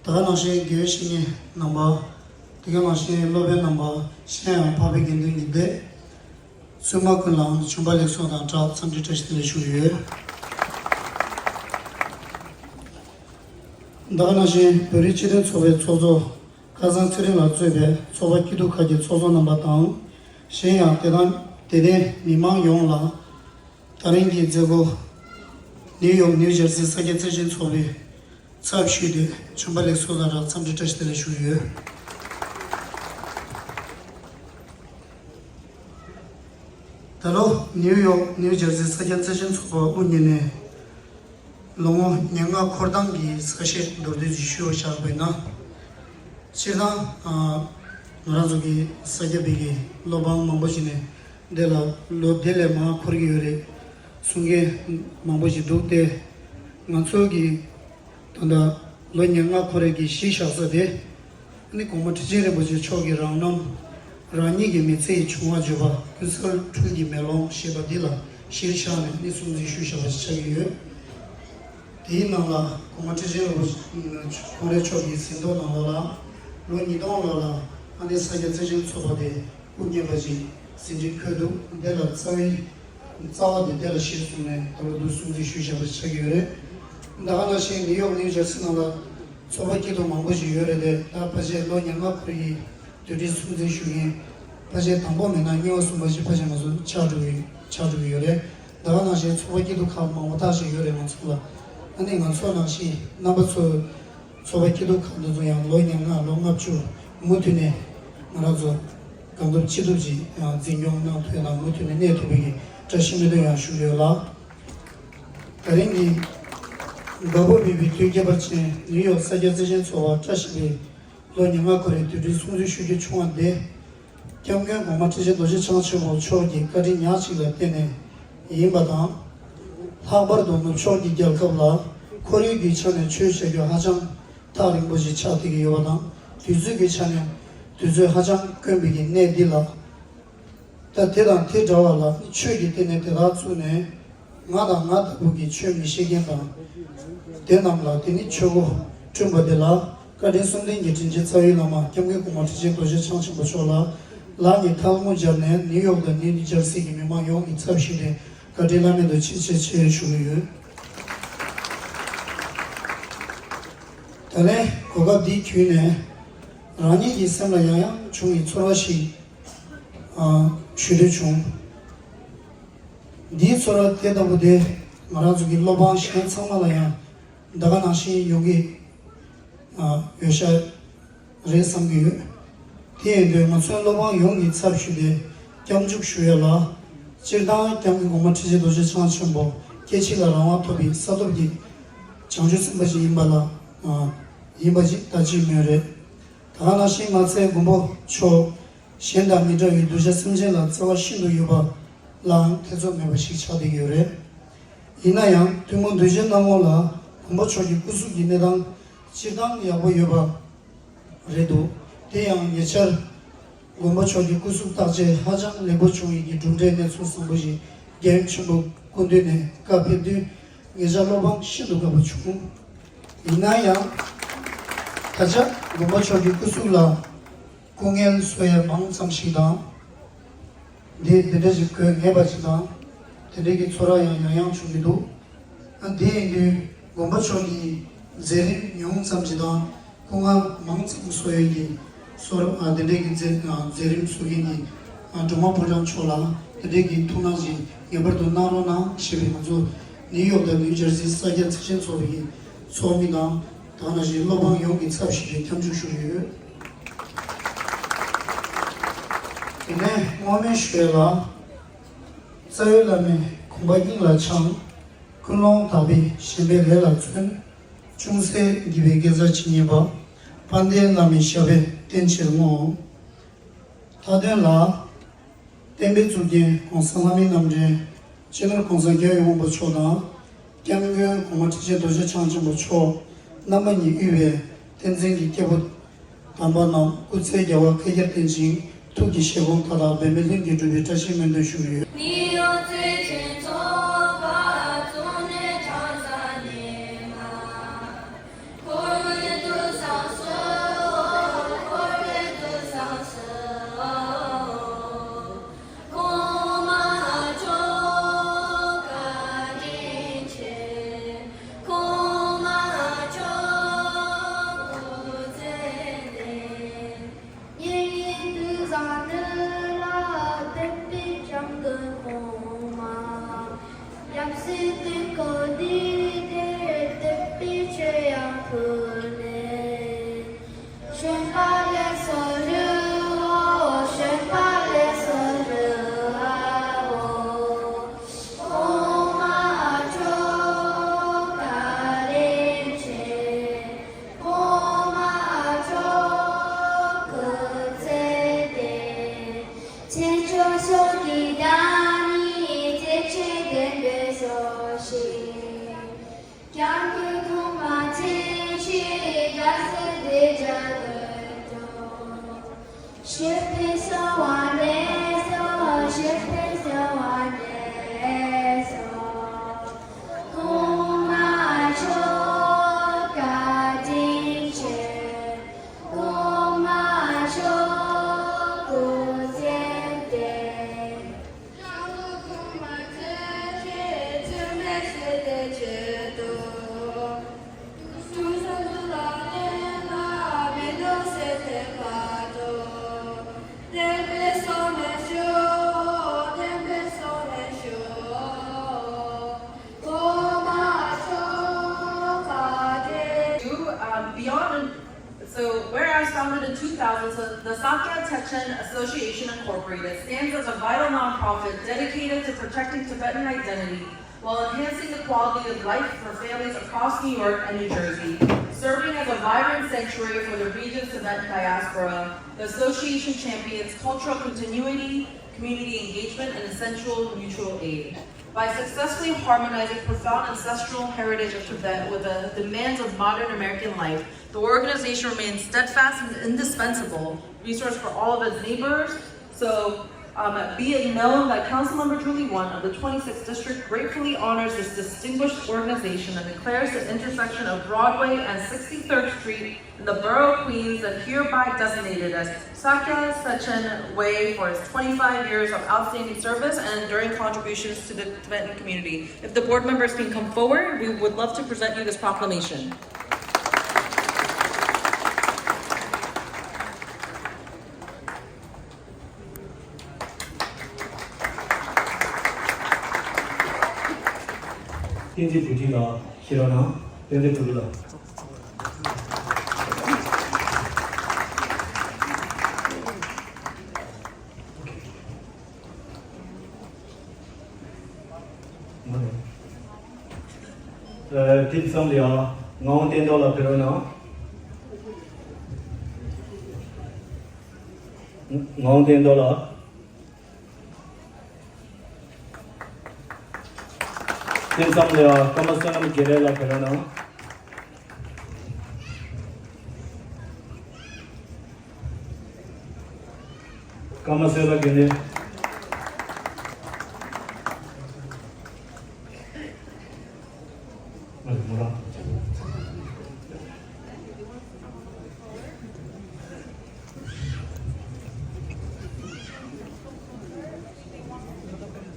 དེ་ག་ནང་བཞིན་དགེ་བའི་བཤེས་གཉེན་རྣམ་པ། དེ་ག་ནང་བཞིན་སློབ་དཔོན་རྣམ་པ། གཞན་ཡང་འཕགས་པའི་དགེ་འདུན་གྱི་སྡེ། བཙུན་མ་ཀུན་ལའང་བྱོན་པ་ལེགས་སོ་དང་སྦྲགས་འཚམས་འདྲི་བཀྲ་ཤིས་བདེ་ལེགས་ཞུ་གི་ཡོད། དེ་ག་ནང་བཞིན་བོད་རིགས་སྤྱི་མཐུན་ཚོགས་པའི་ཚོགས་གཙོ་སྐལ་བཟང་ཚེ་རིང་ལགས་གཙོས་པའི་ཚོགས་པ་སྐྱིད་སྡུག་ཁག་གི་ཚོགས་གཙོ་རྣམ་པ་དང་། གཞན་ཡང་དེ་དང་དེ་ལྡན་མི་མང་ཡོངས་ལ་ད་རིང་གི་མཛད་སྒོ་ནིའུ་ཡོག་ནིའུ་ཇར་སི་ས་སྐྱ་བརྩེ་ཆེན་ཚོགས་པའི་ཚབ་ཞུས་ཏེ་བྱོན་པ་ལེགས་སོ་དང་སྦྲགས་འཚམས་འདྲི་བཀྲ་ཤིས་བདེ་ལེགས་ཞུ་གི་ཡོད། ད་ལོ་ནིའུ་ཡོག་ནིའུ་ཇར་སི་ས་སྐྱ་བརྩེ་ཆེན་ཚོགས་པ་དབུ་བརྙེས་ནས་ལོ་ངོ་ཉེར་ལྔ་འཁོར་སྟངས་ཀྱི་གསལ་བཤད་མདོར་བསྡུས་ཤིག་ཞུ་བར་བཞག་པ་ཡིན་ན། སྤྱིར་བཏང་ཨ་ང་རང་ཚོ་གི་ས་སྐྱ་པའི་གི་སློབ་འབངས་མང་པོ་ཞིག་ནས་འདི་ལ་ལོ་དེ་ལས་མང་འཁོར་གྱི་ཡོད་རེད་གསུང་མཁན་མང་པོ་ཞིག་འདུག་སྟེ། ང་ཚོ་གི་ད་ལྟ་ལོ་ཉེར་ལྔ་འཁོར་རེ་གི་གཞི་བཞག་ས་དེ། ཨ་ནི་གོང་མ་ཁྲི་ཆེན་རིན་པོ་ཆེ་མཆོག་གི་རང་རྣམ་རང་ཉིད་ཀྱི་མི་ཚེ་ཡི་བྱུང་བ་བརྗོད་པ་ཀུན་གསལ་འཕྲུལ་གྱི་མེ་ལོང་ཞེས་པ་འདི་ལ་གཞིར་བཞག་ནས་ཨ་ནི་སྲུང་བརྩི་ཞུས་བཞག་པ་ཞིག་ཆགས་ཀྱི་ཡོད། དེའི་ནང་ལ་གོང་མ་ཁྲི་ཆེན་རིན་པོ་ཆེ་ཁོང་རའི་མཆོག་གི་ཟིན་ཐོ་ནང་ལོགས་ལ་ལོ་ཉིས་སྟོང་ལོ་ལ་ཨ་ནི་ས་སྐྱ་བརྩེ་ཆེན་ཚོགས་པ་དེ་དབུ་བརྙེས་པ་ཅིག་ཟིན་བྲིས་འཁོད་འདུག་འདི་ལ་རྩ་བའི་རྩ་བ་དེ་འདི་ལ་གཞིར་བཟུང་ནས་ད་ལོ་འདི་སྲུང་བརྩི་ཞུས་བཞག་པ་ཆགས་ཀྱི་ཡོད་རེད། ད་ག་ནང་བཞིན་ནིའུ་ཡོག་ནིའུ་ཇར་སི་ནང་ལ་ཚོགས་པ་སྐྱིད་སྡུག་མང་པོ་ཞིག་ཡོད་རེད་དེ། ད་ཕལ་ཆེར་ལོ་ཉེར་ལྔ་འཁོར་ཡི་དུས་དྲན་སྲུང་བརྩི་ཞུ་མཁན་ཕལ་ཆེར་དང་པོ་མིན་ན་གཉིས་པ་གསུམ་པ་ཞིག་ཕལ་ཆེར་ང་ཚོ་ཆགས་འགྲོ་གི་ཆགས་འགྲོ་གི་ཡོད་རེད། ད་ག་ནང་བཞིན་ཚོགས་པ་སྐྱིད་སྡུག་ཁག་མང་པོ་དག་ཞིག་ཡོད་རེད་ང་ཚོ་ལ། ཨ་ནི་ང་ཚོ་ནང་བཞིན་རྣམ་པ་ཚོ་ཚོགས་པ་སྐྱིད་སྡུག་ཁག་འདི་ཚོ་ཡང་ལོ་ཉེར་ལྔ་ལོ་ལྔ་བཅུ་མུ་མཐུད་ནས་ང་རང་ཚོ་གང་ཐུབ་ཅི་ཐུབ་ཀྱིས་ཡང་འཛིན་སྐྱོང་གནང་ཐུབ་ཡ་དང་མུ་མཐུད་ནས་གནས་ཐུབ་པའི་གི་བཀྲ་ཤིས་སྨོན་འདུན་ཡང་ཞུ་གི་ཡོད་ལགས། ད་རིང་གི་དགའ་སྤོབས་འོས་པའི་དུས་ཁྱད་པར་ཅན་ནིའུ་ཡོག་ས་སྐྱ་བརྩེ་ཆེན་ཚོགས་པ་བཀྲ་ཤིས་པའི་ལོ་ཉེར་ལྔ་འཁོར་བའི་དུས་དྲན་སྲུང་བརྩི་ཞུ་རྒྱུ་བྱུང་བ་འདི། སྐྱབས་མགོན་གོང་མ་ཁྲི་ཆེན་རྡོ་རྗེ་འཆང་ཆེན་པོ་མཆོག་གི་བཀའ་དྲིན་ཉག་གཅིག་ལ་བརྟེན་ནས་ཡིན་པ་དང་། ལྷག་པར་དུ་ནུབ་ཕྱོགས་ཀྱི་རྒྱལ་ཁབ་ལ་ཁོར་ཡུག་གི་ཆ་ནས་ཆོས་བྱ་རྒྱུ་ཧ་ཅང་ཐག་རིང་པོ་ཞིག་ཆགས་བསྡད་ཀྱི་ཡོད་པ་དང་། དུས་ཚོད་ཀྱི་ཆ་ནས་དུས་ཚོད་ཧ་ཅང་དཀོན་པའི་གི་གནས་འདི་ལ། ད་དེ་དང་དེ་འདྲ་བ་ལ་ཆོས་ཀྱི་སྟེང་ནས་དེ་དག་བཙུགས་ནས། ང་དང་ང་ལྟ་བུ་གི་ཆོས་མི་ཤེས་མཁན་དང་། དེ་རྣམས་ལ་དེ་ནི་ཆོས་སྒོ་བསྐྲུན་པ་དེ་ལ་བཀའ་དྲིན་གསུམ་ལྡན་གྱི་དྲིན་ཅན་རྩ་བའི་བླ་མ་སྐྱབས་མགོན་གོང་མ་ཁྲི་ཆེན་རྡོ་རྗེ་འཆང་ཆེན་པོ་མཆོག་ལ་ལག་གཉིས་ཐལ་མོ་སྦྱར་ནས་ནིའུ་ཡོག་དང་ནིའུ་ཇར་སི་གི་མི་མང་ཡོངས་ཀྱི་ཚབ་ཞུས་ཏེ་བཀའ་དྲིན་བླ་མེད་དུ་ཆེ་ཆེ་ཆེ་ཞུ་གི་ཡོད། ད་ལན་གོ་སྐབས་འདི་བརྒྱུད་ནས་རང་ཉིད་ཀྱི་སེམས་ལ་ཡང་ཡང་བྱུང་བའི་ཚོར་བ་ཞིག་ཨ་ཞུ་འདོད་བྱུང་། འདིའི་ཚོར་བ་དེ་ལྟ་བུ་དེ་ང་རང་ཚོ་གི་སློབ་འབངས་གཞན་ཚང་མ་ལ་ཡང་ད་ག་ནང་བཞིན་ཡོང་གི་ཨ་ཡོད་ཤག་རེད་བསམ་གྱི་ཡོད། དེ་ཡིན་དུས་ང་ཚོའི་སློབ་འབངས་ཡོངས་ཀྱི་ཚབ་ཞུས་ཏེ་སྐྱབས་འཇུག་ཞུ་ཡ་ལ། སྤྱིར་བཏང་སྐྱབས་མགོན་གོང་མ་ཁྲི་ཆེན་རྡོ་རྗེ་འཆང་ཆེན་པོ་སྐྱེ་འཆི་ལ་རང་དབང་ཐོབ་པའི་ས་ཐོབ་ཀྱི་བྱང་ཆུབ་སེམས་དཔའ་ཞིག་ཡིན་པ་ལ་ཨ་ཡིན་པ་ཞིག་ད་ཅིག་མོས་རེད། ད་ག་ནང་བཞིན་མ་ཚད་མགོན་པོ་མཆོག་གཞན་དང་མི་འདྲ་བའི་གདུལ་བྱ་སེམས་ཅན་ལ་བརྩེ་བ་ཤིན་ཏུ་ཡོད་པ་ལའང་ཐེ་ཚོམ་མེད་པ་ཞིག་ཆགས་བསྡད་ཡོད་རེད། ཡིན་ན་ཡང་ཐུན་མོང་གདུལ་བྱའི་སྣང་ངོ་ལ་མགོན་པོ་མཆོག་གི་སྐུ་གཟུགས་ཀྱི་གནས་སྟངས་སྤྱིར་བཏང་ཡག་པོ་ཡོད་པ་རེད་འདུག་དེ་ཡང་ཉེ་ཆར་མགོན་པོ་མཆོག་གི་སྐུ་གཟུགས་བརྟག་དཔྱད་ཧ་ཅང་ལེགས་པོ་བྱུང་ཡོད་ཀྱི་གྲུབ་འབྲས་གནས་ཚུལ་བཟང་པོ་ཞིག་རྒྱལ་ཡུམ་ཆེན་པོ་སྐུ་མདུན་ནས་བཀའ་ཕེབས་དུས་ངེད་ཅག་སློབ་འབངས་ཤིན་ཏུ་དགའ་པོ་བྱུང་། ཡིན་ན་ཡང་། ད་ཆ་མགོན་པོ་མཆོག་གི་སྐུ་གཟུགས་ལ་སྐུ་ངལ་གསོ་ཡས་མང་ཙམ་ཞིག་དང་། འདི་འདི་འདྲ་ཞིག་དགོས་ངེས་པ་ཞིག་དང་། དེ་འདྲ་གི་ཚོར་བ་ཡང་ཡང་ཡང་བྱུང་གི་འདུག་ཨ་འདི་ཡིན་དུས་མགོན་པོ་མཆོག་གི་མཛད་རིམ་ཉུང་ཙམ་ཞིག་དང་། སྐུ་ངལ་མང་ཙམ་གསོ་ཡས་ཀྱི་གསོ་རིམ་ཨ་དེ་འདྲས་ཀྱི་མཛད་ཨ་མཛད་རིམ་གསོ་མཁན་གྱི་ཨ་སྒྲོལ་མ་ཕོ་བྲང་མཆོག་ལ་དེ་འདྲས་ཀྱི་ཐུགས་སྣང་ཞིག་ངེས་པར་དུ་གནང་རོགས་གནང་ཞེས་པའི་ང་ཚོ་ནིའུ་ཡོག་དང་ནིའུ་ཇར་སིའི་ས་སྐྱ་བརྩེ་ཆེན་ཚོགས་པའི་ཚོགས་མི་དང་དེ་ནང་བཞིན་སློབ་འབངས་ཡོངས་ཀྱི་ཚབ་ཞུས་ཏེ་སྐྱབས་འཇུག་ཞུ་གི་ཡོད། དེ་ནས་བསྔོ་སྨོན་ཞུ་ཡས་ལ། རྩ་བའི་བླ་མའི་དགོངས་པ་སྙིང་ལ་འཆང་། ཀུན་སློང་དག་པའི་ཞེན་པའི་ལས་ལ་བརྩོན། ཅུང་ཟད་བགྱིས་པའི་དགེ་རྩ་ཇི་སྙེད་པ། དཔལ་ལྡན་བླ་མའི་ཞབས་པད་བརྟན་ཕྱིར་བསྔོ། མཐའ་དོན་ལ། བསྟན་པའི་གཙུག་རྒྱན་༸གོང་ས་ལྷ་མིའི་རྣམ་འདྲེན་སྤྱི་ནོར་༸གོང་ས་༸རྒྱལ་བའི་དབང་པོ་མཆོག་དང་།༸སྐྱབས་མགོན་གོང་མ་ཁྲི་ཆེན་རྡོ་རྗེ་འཆང་ཆེན་པོ་མཆོག་རྣམ་པ་གཉིས་དབུས་པའི་བསྟན་འཛིན་གྱི་སྐྱེས་བུ་དམ་པ་རྣམས་སྐུ་ཚེ་རྒྱལ་བ་བསྐལ་བརྒྱར་བརྟན་ཅིང་ཐུགས་ཀྱི་བཞེད་དགོངས་མཐའ་དག་འབད་མེད་ལྷུན་གྱིས་འགྲུབ་པའི་བཀྲ་ཤིས་སྨོན་འདུན་ཞུ་གི་ཡོད། གཉེན་ཉེ་དུས་བཟང་ནུས་ལ་ཕན་པའི་སྐྱབས་མགོན་གོང་མ། ཡབ་སྲས་དུས་འཁོར་འདིའི་སྡེར་གཏད་པའི་ཆོས་ཡང་ཕུལ་ནས། བྱོན་པ་ལེགས་སོ་རི་བོ། བྱོན་པ་ལེགས་སོ་རི་བོ། གོང་མ་མཆོག་བཀའ་དྲིན་ཆེ། གོང་མ་མཆོག་སྐུ་ཚེ་བརྟན། མཚན་མཆོག་མཆོག་གི་བདག་ཉིད་བརྩེ་ཆེན་ལྡན་པའི་སྲོག་ཤིང་། སྐྱབས་མགོན་གོང་མ་མཚན་ཆེན་རྒྱལ་སྲས་བདེ་འཇགས་ལ་འགྲོ། སྤྱི་ཕན་གསོ་བ་ལེགས་སོ། སྤྱི་ཕན་གསོ་བ་ལེགས་སོ། གོང་མ་མཆོག་བཀའ་དྲིན་ཆེ། གོང་མ་མཆོག་སྐུ་ཚེ་བརྟན། སྐྱབས་མགོན་གོང་མ་མཚན་ཆེན་ཚད་མེད་བསོད་བདེ་ཆེད་དུ། ཀྲུང་གོ་ལ་ལེན་ལ་མི་ལོ་སེ་ཐེ་བ་དོ། བསྟན་པའི་སྲོག་ལ་ཞུགས། བསྟན་པའི་སྲོག་ལ་ཞུགས། གོང་མ་མཆོག་བཀའ་དྲིན། You, um, beyond, so whereas founded in two thousand, so the Sakya Techen Association Incorporated stands as a vital nonprofit dedicated to protecting Tibetan identity while enhancing the quality of life for families across New York and New Jersey. Serving as a vibrant sanctuary for the region's Tibetan diaspora, the association champions cultural continuity, community engagement, and essential mutual aid. By successfully harmonizing profound ancestral heritage of Tibet with the demands of modern American life, the organization remains steadfast and indispensable resource for all of its neighbors. So, um, be it known that Councilmember Julie Won of the twenty-sixth District gratefully honors this distinguished organization and declares the intersection of Broadway and sixty-third Street in the Borough of Queens and hereby designated as Sakya Sechen Way for his twenty-five years of outstanding service and enduring contributions to the Tibetan community. If the board members can come forward, we would love to present you this proclamation. བསྟན་འཛིན་བུ་ཁྲིད་ལགས་ཕྱིར་རོགས་གནང་། བསྟན་འཛིན་བུ་ཁྲིད་ལགས། ཨ། དེ་ཙམ་ལ་ཡང་ངག་དབང་བསྟན་རྡོར་ལགས་ཕེབས་རོགས་གནང་། ངག་དབང་བསྟན་རྡོར་ལགས། དེ་ཙམ་ལ་ཡང་ཀརྨ་བསོད་ནམས་དགེ་ལེགས་ལགས་ཕེབས་རོགས་གནང་། ཀརྨ་བསོད་ནམས་དགེ་ལེགས།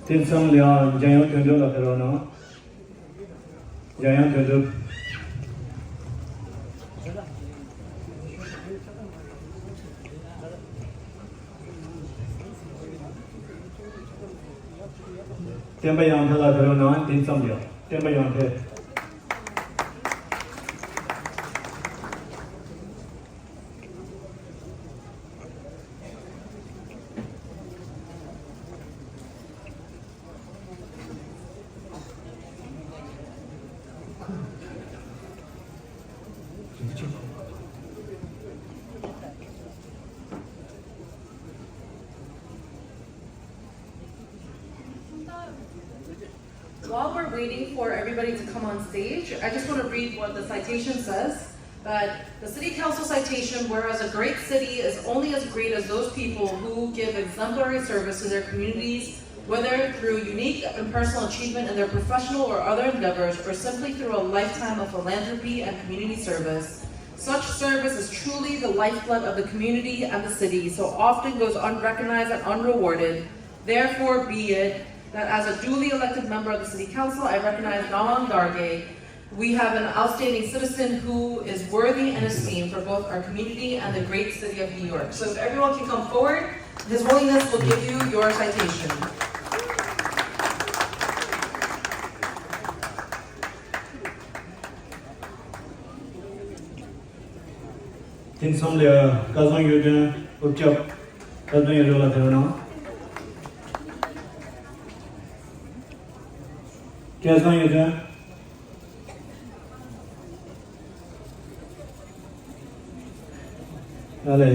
དེ་ཙམ་ལ་ཡང་འཇམ་དབྱངས་དོན་གྲུབ་ལགས་ཕེབས་རོགས་གནང་། འཇམ་དབྱངས་དོན་གྲུབ། བསྟན་པ་ཡར་འཕེལ་ལགས་ཕེབས་རོགས་གནང་། དེ་ཙམ་ལ་ཡང་བསྟན་པ་ཡར་འཕེལ། While we're waiting for everybody to come on stage, I just want to read what the citation says, that the City Council citation, whereas a great city is only as great as those people who give exemplary service to their communities, whether through unique and personal achievement in their professional or other endeavors, or simply through a lifetime of philanthropy and community service. Such service is truly the lifeblood of the community and the city, so often goes unrecognized and unrewarded. Therefore, be it that as a duly elected member of the City Council, I recognize Nawang Dargay. We have an outstanding citizen who is worthy and esteemed for both our community and the great city of New York. So if everyone can come forward, his holiness will give you your citation. དེ་མཚམས་ལ་སྐལ་བཟང་གཡུ་སྒྲོན་སྐུ་ཞབས་སྐལ་བཟང་གཡུ་སྒྲོན་ལགས་ཕེབས་རོགས་གནང་། སྐལ་བཟང་གཡུ་སྒྲོན། ཡ་ལེ།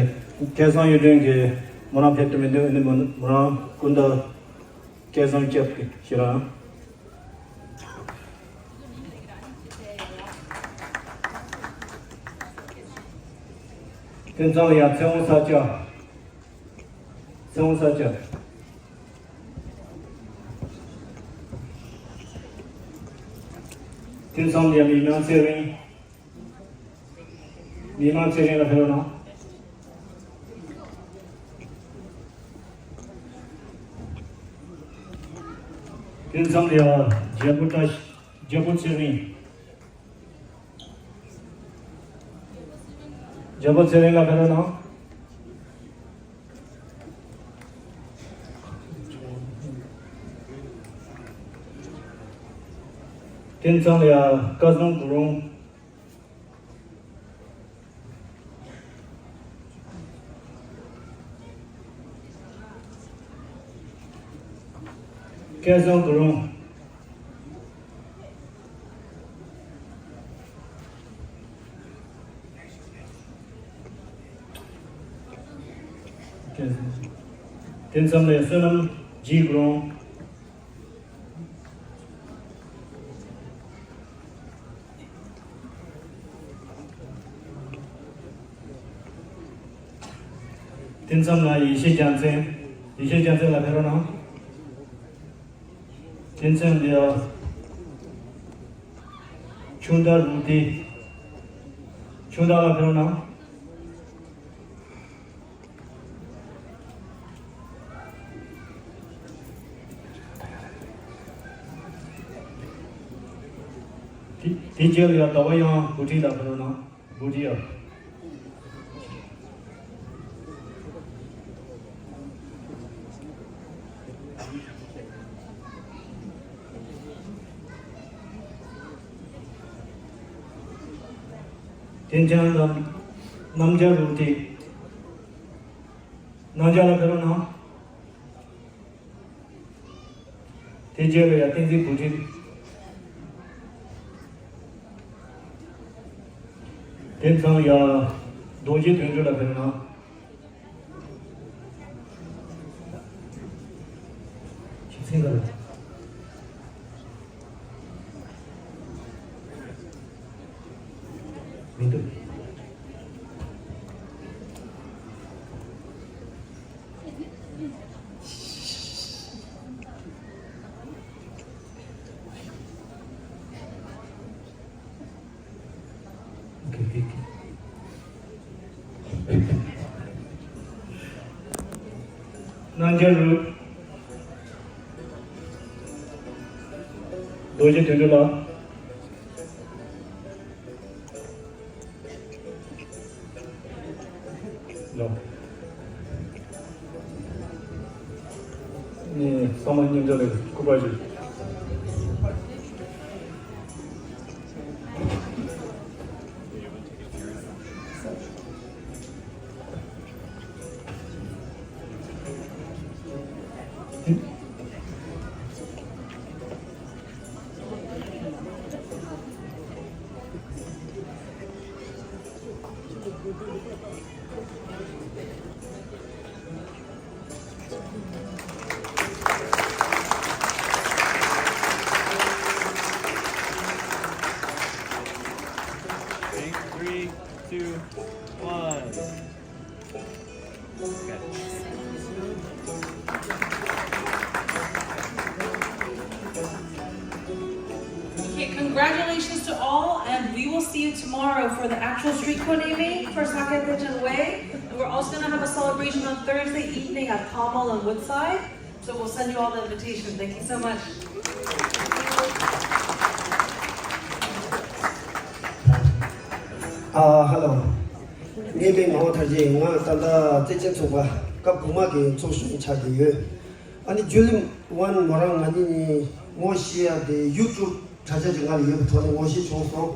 སྐལ་བཟང་གཡུ་སྒྲོན་གྱིས་མོ་རང་ཕེབས་ཐུབ་མི་འདུག་ཨ་ནི་མོ་མོ་རང་སྐུ་ཟླ་སྐལ་བཟང་སྐྱབས་ཀྱིས་ཕེབས་རོགས་གནང་། དེ་མཚམས་ལ་ཡང་ཚེ་དབང་ས་སྐྱ། ཚེ་དབང་ས་སྐྱ། དེ་མཚམས་ལ་ཡང་མི་དམངས་ཚེ་རིང་། མི་དམངས་ཚེ་རིང་ལགས་ཕེབས་རོགས་གནང་། དེ་མཚམས་ལ་ཡང་རྒྱལ་པོ་བཀྲ་ཤིས། རྒྱལ་པོ་ཚེ་རིང་། རྒྱལ་པོ་ཚེ་རིང་ལགས་ཕེབས་རོགས་གནང་། དེ་མཚམས་ལ་ཡང་སྐལ་བཟང་གུ་རུང་། སྐལ་བཟང་གུ་རུང་། དེ་མཚམས་ལ་བསོད་ནམས་རྗེ་གུ་རུང་། དེ་མཚམས་ལ་ཡེ་ཤེས་རྒྱལ་མཚན། ཡེ་ཤེས་རྒྱལ་མཚན་ལགས་ཕེབས་རོགས་གནང་། དེ་མཚམས་ལ་ཆུང་བདག་རུ་ཏི། ཆུང་བདག་ལགས་ཕེབས་རོགས་གནང་། དེ་དེ་རྗེས་ལ་ཡང་ཟླ་བ་གཡང་བུ་ཁྲིད་ལགས་ཕེབས་རོགས་གནང་། བུ་ཁྲིད་ཡ། དེ་མཚམས་ལ་རྣམ་རྒྱལ་རུ་ཏི། རྣམ་རྒྱལ་ལགས་ཕེབས་རོགས་གནང་། དེ་རྗེས་ལ་ཡང་བསྟན་འཛིན་བུ་ཁྲིད། དེ་མཚམས་ཡང་རྡོ་རྗེ་དོན་གྲུབ་ལགས་ཕེབས་རོགས་གནང་། ཁྱེད་མཚན་ག་རེ། མི་འདུག་རྣམ་རྒྱལ་རུ། རྡོ་རྗེ་དོན་གྲུབ་ལགས། ལགས། ནི་ཚང་མ་མཉམ་འཇོག་ལས་སྐུ་པར་ཞིག Three, two, one. Okay, congratulations to all, and we will see you tomorrow for the actual street code evening for Sakya Tejan Way. And we're also gonna have a celebration on Thursday evening at Palm Mall on Woodside. So we'll send you all the invitation. Thank you so much. Uh, hello. ངའི་མིང་ངག་དབང་མཐར་ཕྱིན། ང་ད་ལྟ་བརྩེ་ཆེན་ཚོགས་པ་སྐབས་དགུ་པ་གི་ཚོགས་གཞོན་ཆགས་བསྡད་ཡོད། ཨ་ནི་ཇུ་ལི་ཝན་མོ་རང་ང་གཉིས་གཉིས་ངོ་ཤེས་ཡ་དེ་ཡུ་ཊུབ་དྲ་རྒྱ་ཅིག་ང་ལ་ཡོད་པའི་ཐོག་ནས་ངོ་ཤེས་བྱུང་སོང་།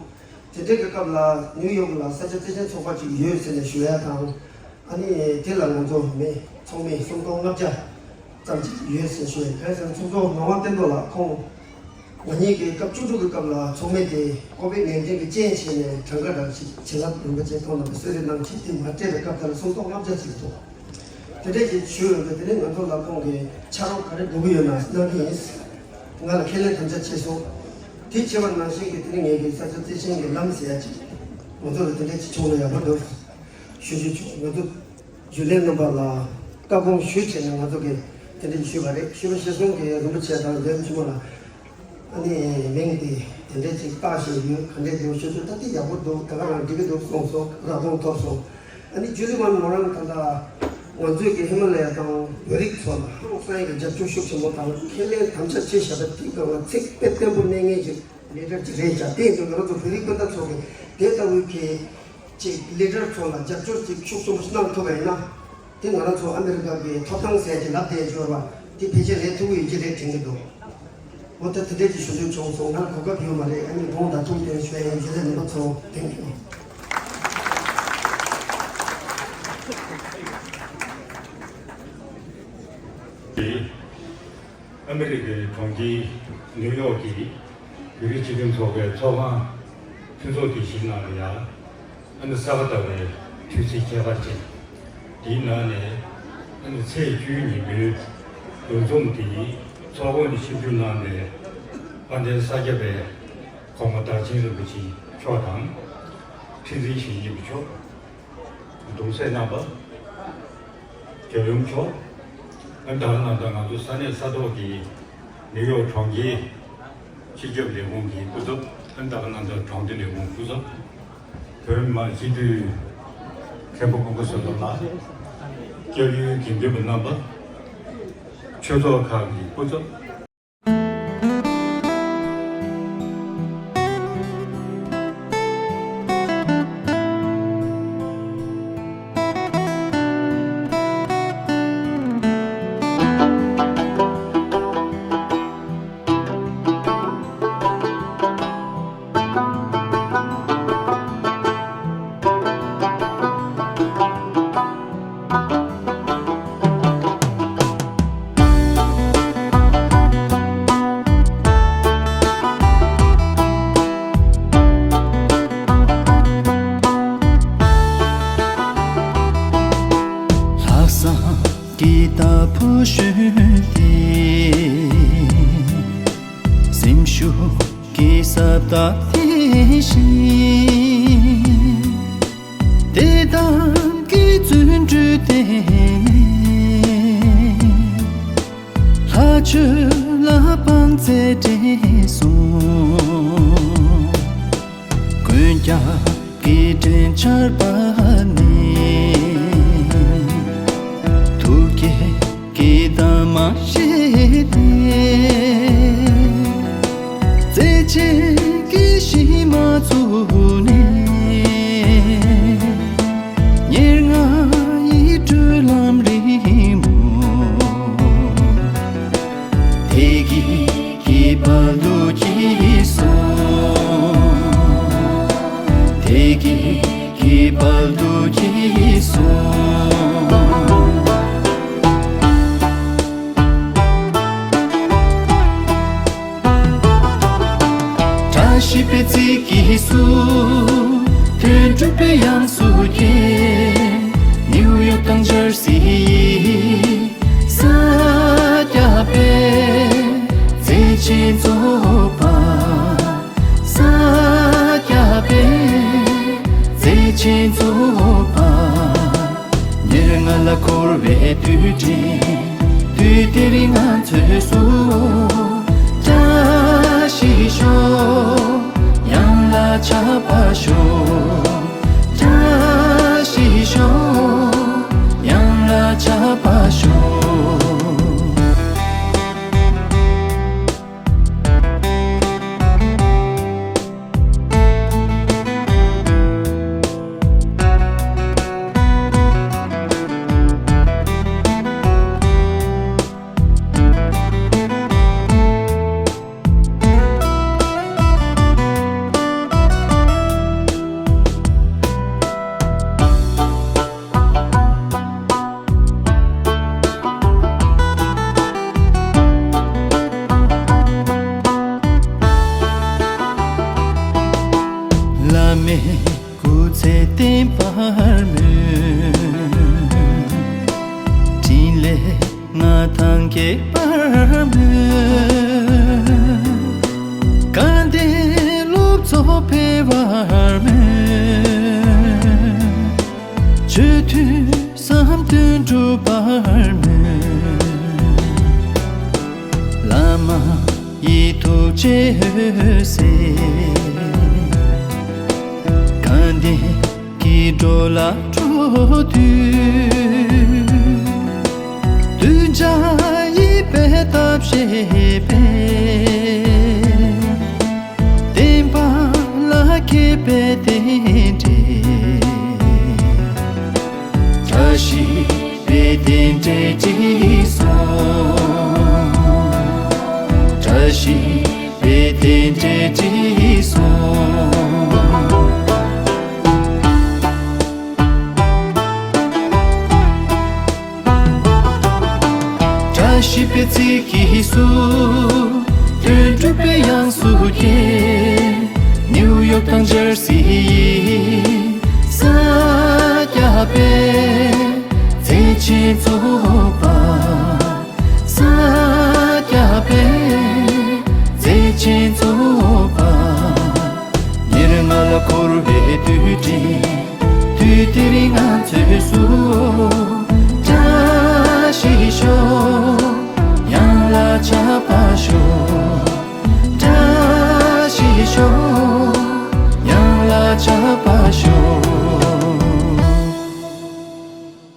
དེ་འདྲའི་གི་སྐབས་ལ་ནིའུ་ཡོག་ལ་ས་སྐྱ་བརྩེ་ཆེན་ཚོགས་པ་ཅིག་ཡོད་ཟེར་ནས་ཞུ་ཡ་དང་། ཨ་ནི་དེ་ལ་ང་ཚོ་མི་ཚང་མས་སུམ་སྟོང་ལྔ་བརྒྱ་ཙམ་ཅིག་ཡོད་ཟེར་ཞུ་ཡ། གང་ཡིན་ཟེར་ན་ཚོགས་གཙོ་ངག་དབང་བསྟན་རྡོར་ལགས་ཁོང་ང་གཉིས་ཀྱི་སྐབས་བཅུ་དྲུག་གི་སྐབས་ལ་ཚོགས་མི་དེ་ཀོ་བིད་ནའིན་ཊིན་གྱི་རྐྱེན་བྱས་ནས་གྲངས་ཀ་འདྲ་ཞིག་བྱིན་རླབས་རིན་པོ་ཆེ་ཐོག་ནས་གསོལ་རས་གནང་བྱས་དེ་མ་སྤྲད་པའི་སྐབས་དེ་ལ་སུམ་སྟོང་ལྔ་བརྒྱ་ཅིག་འདུག་དེ་འདྲས་ཀྱི་ཆོས་ཡོད་པས། དེ་ནས་ང་ཚོ་ལ་ཁོང་གིས་ཕྱག་རོགས་ག་རེ་དགོས་ཀྱི་ཡོད་ན་གནང་གི་ཡིན། ང་ལ་ཁས་ལེན་དམ་བཅའ་བྱས་སོང་། དེ་བྱས་པ་ནང་བཞིན་གྱི་དེ་ནས་ངས་ཀྱི་ས་སྐྱ་བརྩེ་ཆེན་གྱི་ལམ་ཟེར་ཡ་ཅིག་ང་ཚོ་ལ་དེ་འདྲས་ཅིག་བྱུང་ན་ཡག་པོ་འདུག་ཞུ་རྒྱུ་བྱུང་། ང་ཚོ་རྒྱུན་ལས་རྣམ་པ་ལ་བཀའ་དགོངས་ཞུས་བྱས་ནས་ང་ཚོ་གིས་དེ་འདྲས་ཞུས་པ་རེད། ཞུས་པ་གཞིར་བཟུང་གིས་རིན་པོ་ཆེ་དང་འདོན་ཆེན་མོ་ལ། ཨ་ནི་མིང་དེ་དེ་འདྲས་ཅིག་བཏགས་བཞིན་ཡོད། ག་འདྲས་འདུག་ཞུ་ཞུ། ད་དེ་ཡག་པོ་འདུག་ད་ག་རང་འགྲིག་གི་འདུག་གསུངས་སོང་། རག་དགོངས་ཐོབ་སོང་། ཨ་ནི་ཇུ་ལི་ཝན་མོ་རང་ད་ལྟ་ང་ཚོའི་གི་ཧི་མ་ལ་ཡ་དང་བོད་རིགས་ཚོ་ལ་ཧང་སང་གི་རྒྱབ་སྐྱོར་ཤུགས་ཆེན་པོ་དང་ཁས་ལེན་དམ་བཅའ་བྱས་བཞག་པ་དེ་ག་ང་ཚིག་དཔེ་བརྟན་པོ་གནས་ངེས་ཀྱི་ལི་ཌར་ཅིག་རེད་ཀྱང་། དེ་ཡིན་དུས་ང་རང་ཚོ་བོད་རིགས་སྤུན་ཟླ་ཚོ་གི་དེ་ལྟ་བུའི་གི་ཅིག་ལི་ཌར་ཚོ་ལ་རྒྱབ་སྐྱོར་ཅིག་ཤུགས་ཆེན་པོ་ཞིག་གནང་ཐུབ་པ་ཡིན་ན། དེ་ང་རང་ཚོ་ཨ་མི་རི་ཀ་གི་ཐོབ་ཐང་ཟེར་གྱི་ལབ་བསྡད་ཡོད་རེད་པ། དེ་ཕལ་ཆེར་ལེན་ཐུབ་ཀྱི་ཡོད་ཀྱི་རེད་དྲན་གྱི་འདུག་འོ་ད་དེ་འདྲས་ཀྱི་ཞུ་འདོད་བྱུང་སོང་། ང་གོ་སྐབས་ཡོད་མ་རེད། ཨ་ནི་དགོངས་དག་ཐུགས་དེ་ཞུ་ཡ་ཡིན། ཇུ་ལི་རྣམ་པ་ཚོ་ཐེངས་གཉིས། ཨ་མི་རི་ཀའི་གྲོང་ཁྱེར་ནིའུ་ཡོག་གི་བོད་རིགས་སྤྱི་མཐུན་ཚོགས་པའི་ཚོགས་ཁང་ཕུན་ཚོགས་སྐྱིད་གཞིས་ནང་ལ་ཡ། ཨ་ནི་གཟའ་པ་ཟླ་བའི་དུས་ཚིགས་ཁྱད་པར་ཅན་འདིའི་ནང་ནས། ཨ་ནི་ཚེས་བཅུའི་ཉིན་མོའི་འདུ་འཛོམས་འདི་ཚོགས་ཁང་ནས་ཆིབས་བསྒྱུར་གནང་བའི་དཔལ་ལྡན་ས་སྐྱ་པའི་གོང་མ་བདག་ཆེན་རིན་པོ་ཆེ་མཆོག་དང་། ཁྲི་འཛིན་ཞེ་མཁྱེན་མཆོག་གདུང་སྲས་རྣམ་པ། རྒྱལ་ཡུམ་མཆོག་ཨ་ནི་ད་ག་ནང་ལྟར་ང་ཚོ་ས་གནས་ས་ཐོག་གི་ནིའུ་ཡོག་གྲོང་ཁྱེར་སྤྱི་ཁྱབ་ལས་ཁུངས་ཀྱི་སྐུ་ཚབ། ཨ་ནི་ད་ག་ནང་ལྟར་གྲོང་སྡེ་ལས་ཁུངས་སྐུ་ཚབ། བོད་མི་མང་སྤྱི་འཐུས་མཁན་པོ་མགོན་པོ་བསོད་ནམས་ལགས། སྐྱབས་ཡུལ་དགེ་འདུན་པ་རྣམ་པ། ཆོས་ཚོགས་ཁག་གི་སྐུ་ཚབ། ལྷག་བསམ་གྱི་བདག་པོ་ཞུས་ཏེ། སེམས་ཤུགས་ཀྱི་ཟབ་རྟགས་དེ་བཞིན། དད་དམ་གྱི་བརྩོན་འགྲུས་བརྟན་ནས། ལྷ་ཆོས་ལ་དཔང་བཙན་སྤྲད་སོང་། ཀུན་ཁྱབ་ཀྱི་འདྲེན་འཆར་པ་ནི། ཐུགས་བསྐྱེད་ཀྱི་གདམས་ངག་བཞེས་ཏེ། བརྩེ་ཆེན་གྱི་གཞིས་མ་བཙུགས་ནས། ཉེར་ལྔ་ཡི་བགྲོད་ལམ་རིང་མོ། དེ་གི་གི་བར་དུ་གྱིས་སོང་། དེ་གི་གི་བར་དུ་གྱིས་སོང་། བཀྲ་ཤིས་པའི་ཚིག་གིས་སུ། དོན་གྲུབ་པའི་ཡ། དབྱངས་སུ་སྐྱེ། ནིའུ་ཡོག་དང་ཇར་སི་ཡི་ས་སྐྱ་པའི་མཛེས་ཆེན་རྩོད་པ། ས་སྐྱ་པའི་མཛེས་ཆེན་རྩོད་པ། ཉེར་ལྔ་ལ་འཁོར་བའི་དུས་དྲན། དུས་དེར་ང་ཚོས་སུ། བཀྲ་ཤིས་ཤོག་ཡང་ལ་ཆགས་པ་ཤོག་བཀྲ་ཤིས་ཤོག་ཡང་ལ་ཆགས་པ་ཤོག་བླ་མའི་སྐུ་ཚེ་བརྟན་པར་སྨོན། འཕྲིན་ལས་མངའ་ཐང་རྒྱས་པར་སྨོན། དགའ་ལྡན་སློབ་ཚོགས་འཕེལ་བར་སྨོན། ཆོས་མཐུན་བསམ་དོན་འགྲུབ་པར་སྨོན། བླ་མ་ཡི་ཐུགས་རྗེ་འོད་ཟེར། དགའ་ལྡན་གྱི་འགྲོ་ལ་འགྲོ་དུས། གདུལ་བྱ་ཡིད་པའི་ཐབས་ཤེས་པས། བསྟན་པ་ལ་མཁས་པའི་རྟེན་འབྲེལ། བཀྲ་ཤིས་པའི་རྟེན་འབྲེལ་བྲིས་སོང་། བཀྲ་ཤིས་པའི་རྟེན་འབྲེལ་བྲིས་སོང་། བཀྲ་ཤིས་པའི་ཚིག་གིས་སུ། དོན་གྲུབ་པའི་དབྱངས་སུ་སྐྱེ། ནིའུ་ཡོག་དང་ཇར་སི་ཡི་ས་སྐྱ་པའི་མཛེས་ཆེན་རྩོད་པ། ས་སྐྱ་པའི་མཛེས་ཆེན་རྩོད་པ། ཉེར་ལྔ་ལ་འཁོར་བའི་དུས་དྲན། དུས་དེར་ང་ཚོས་སུ། བཀྲ་ཤིས་ཤོག་ཡང་ལ་ཆགས་པ་ཤོག་བཀྲ་ཤིས་ཤོག་ཡང་ལ་ཆགས་པ་ཤོག་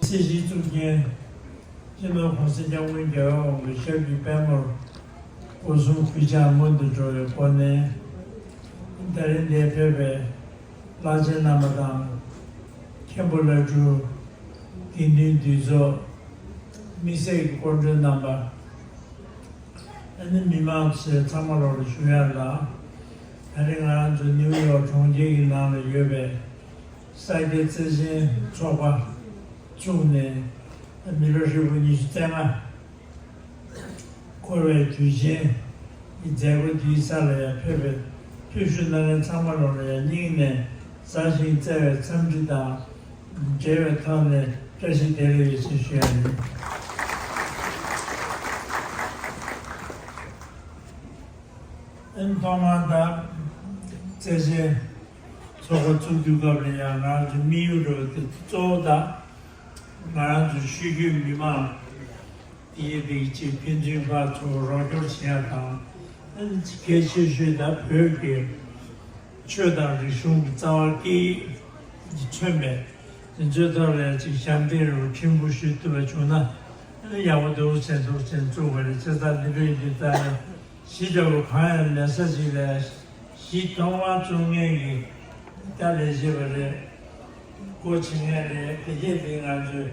སྲིད་ཞིའི་གཙུག་རྒྱན། སྤྱི་ནོར་༸གོང་ས་༸སྐྱབས་མགོན་རྒྱལ་བའི་དབང་པོའི་ཞབས་ཀྱི་པད་མོར་སྒོ་གསུམ་གུས་ཕྱག་སྔོན་དུ་འགྲོ་བའི་སྒོ་ནས། ད་རིང་འདིར་ཕེབས་པའི་བླ་ཆེན་རྣམ་པ་དང་། མཁན་པོ་བླ་སྤྲུལ། དགེ་འདུན་འདུས་ཚོགས། དམིགས་བསལ་གྱི་སྐུ་མགྲོན་རྣམ་པ། ཨ་ནི་མི་མང་ཚོས་ཚང་མ་ལོག་ལ་ཞུ་ཡ་ལ། ད་རིང་ང་རང་ཚོ་ནིའུ་ཡོག་གྲོང་ཁྱེར་གྱི་ནང་ལ་ཡོད་པའི་ས་སྐྱ་རྩེ་ཆེན་ཚོགས་པ་བཙུགས་ནས་མི་ལོ་ཧྲིལ་པོ་ཉི་ཤུ་རྩ་ལྔ་འཁོར་བའི་དུས་ཆེན་གྱི་མཛད་སྒོ་འདིའི་ས་ལ་ཡང་ཕེབས་པའི་ཕེབས་བཞུགས་གནང་མཁན་ཚང་མ་ལོག་ལ་ཡང་སྙིང་ནས་མཛའ་ཞིང་བརྩེ་བའི་འཚམས་འདྲི་དང་འབྲེལ་བའི་ཐོག་ནས་བཀྲ་ཤིས་བདེ་ལེགས་ཡོད་ཚུལ་ཞུ་ཡ་ཡིན། ཨན་ཐོག་མར་ད་རྩེ་ཆེན་ཚོགས་པ་བཙུགས་དུས་སྐབས་ལ་ཡང་ང་རང་ཚོ་དམིགས་ཡུལ་འགྲོ་བ་དེ་གཙོ་བོ་ད་ང་རང་ཚོ་ཆོས་བརྒྱུད་མི་མང་དེ་ཡི་རིགས་གཅིག་ཕན་ཚུན་ཕར་ཚུར་རོགས་སྐྱོར་བྱེད་ཡ་དང་། ཨན་གལ་ཆེ་ཤོས་ད་བོད་ཀྱི་ཆོས་དང་རིག་གཞུང་གི་རྩ་བ་སྐད་ཡིག་མཚོན་པའི་དེ་ཚོའི་ཐོག་ལ་ཅིག་ཞབས་འདེགས་རུ་ཕྲན་བུ་ཞུ་ཐུབ་པ་བྱུང་ན་ཡག་པོ་འདུག་ཟེར་འདུག་ཟེར་བཙུགས་པ་རེད། བྱས་ཙང་འདི་འདྲ་ཡིན་དུས་ད་ནི་གཞིས་ཆགས་པ་གང་ཡང་མེད་ས་ཅིག་ལ་གཞིས་ཐོག་མར་བཙུགས་མཁན་གྱི་ད་ལས་བྱེད་པ་རེད། སྒོ་ཕྱེ་མཁན་རེད། དེ་གས་དེ་ང་ཚོས་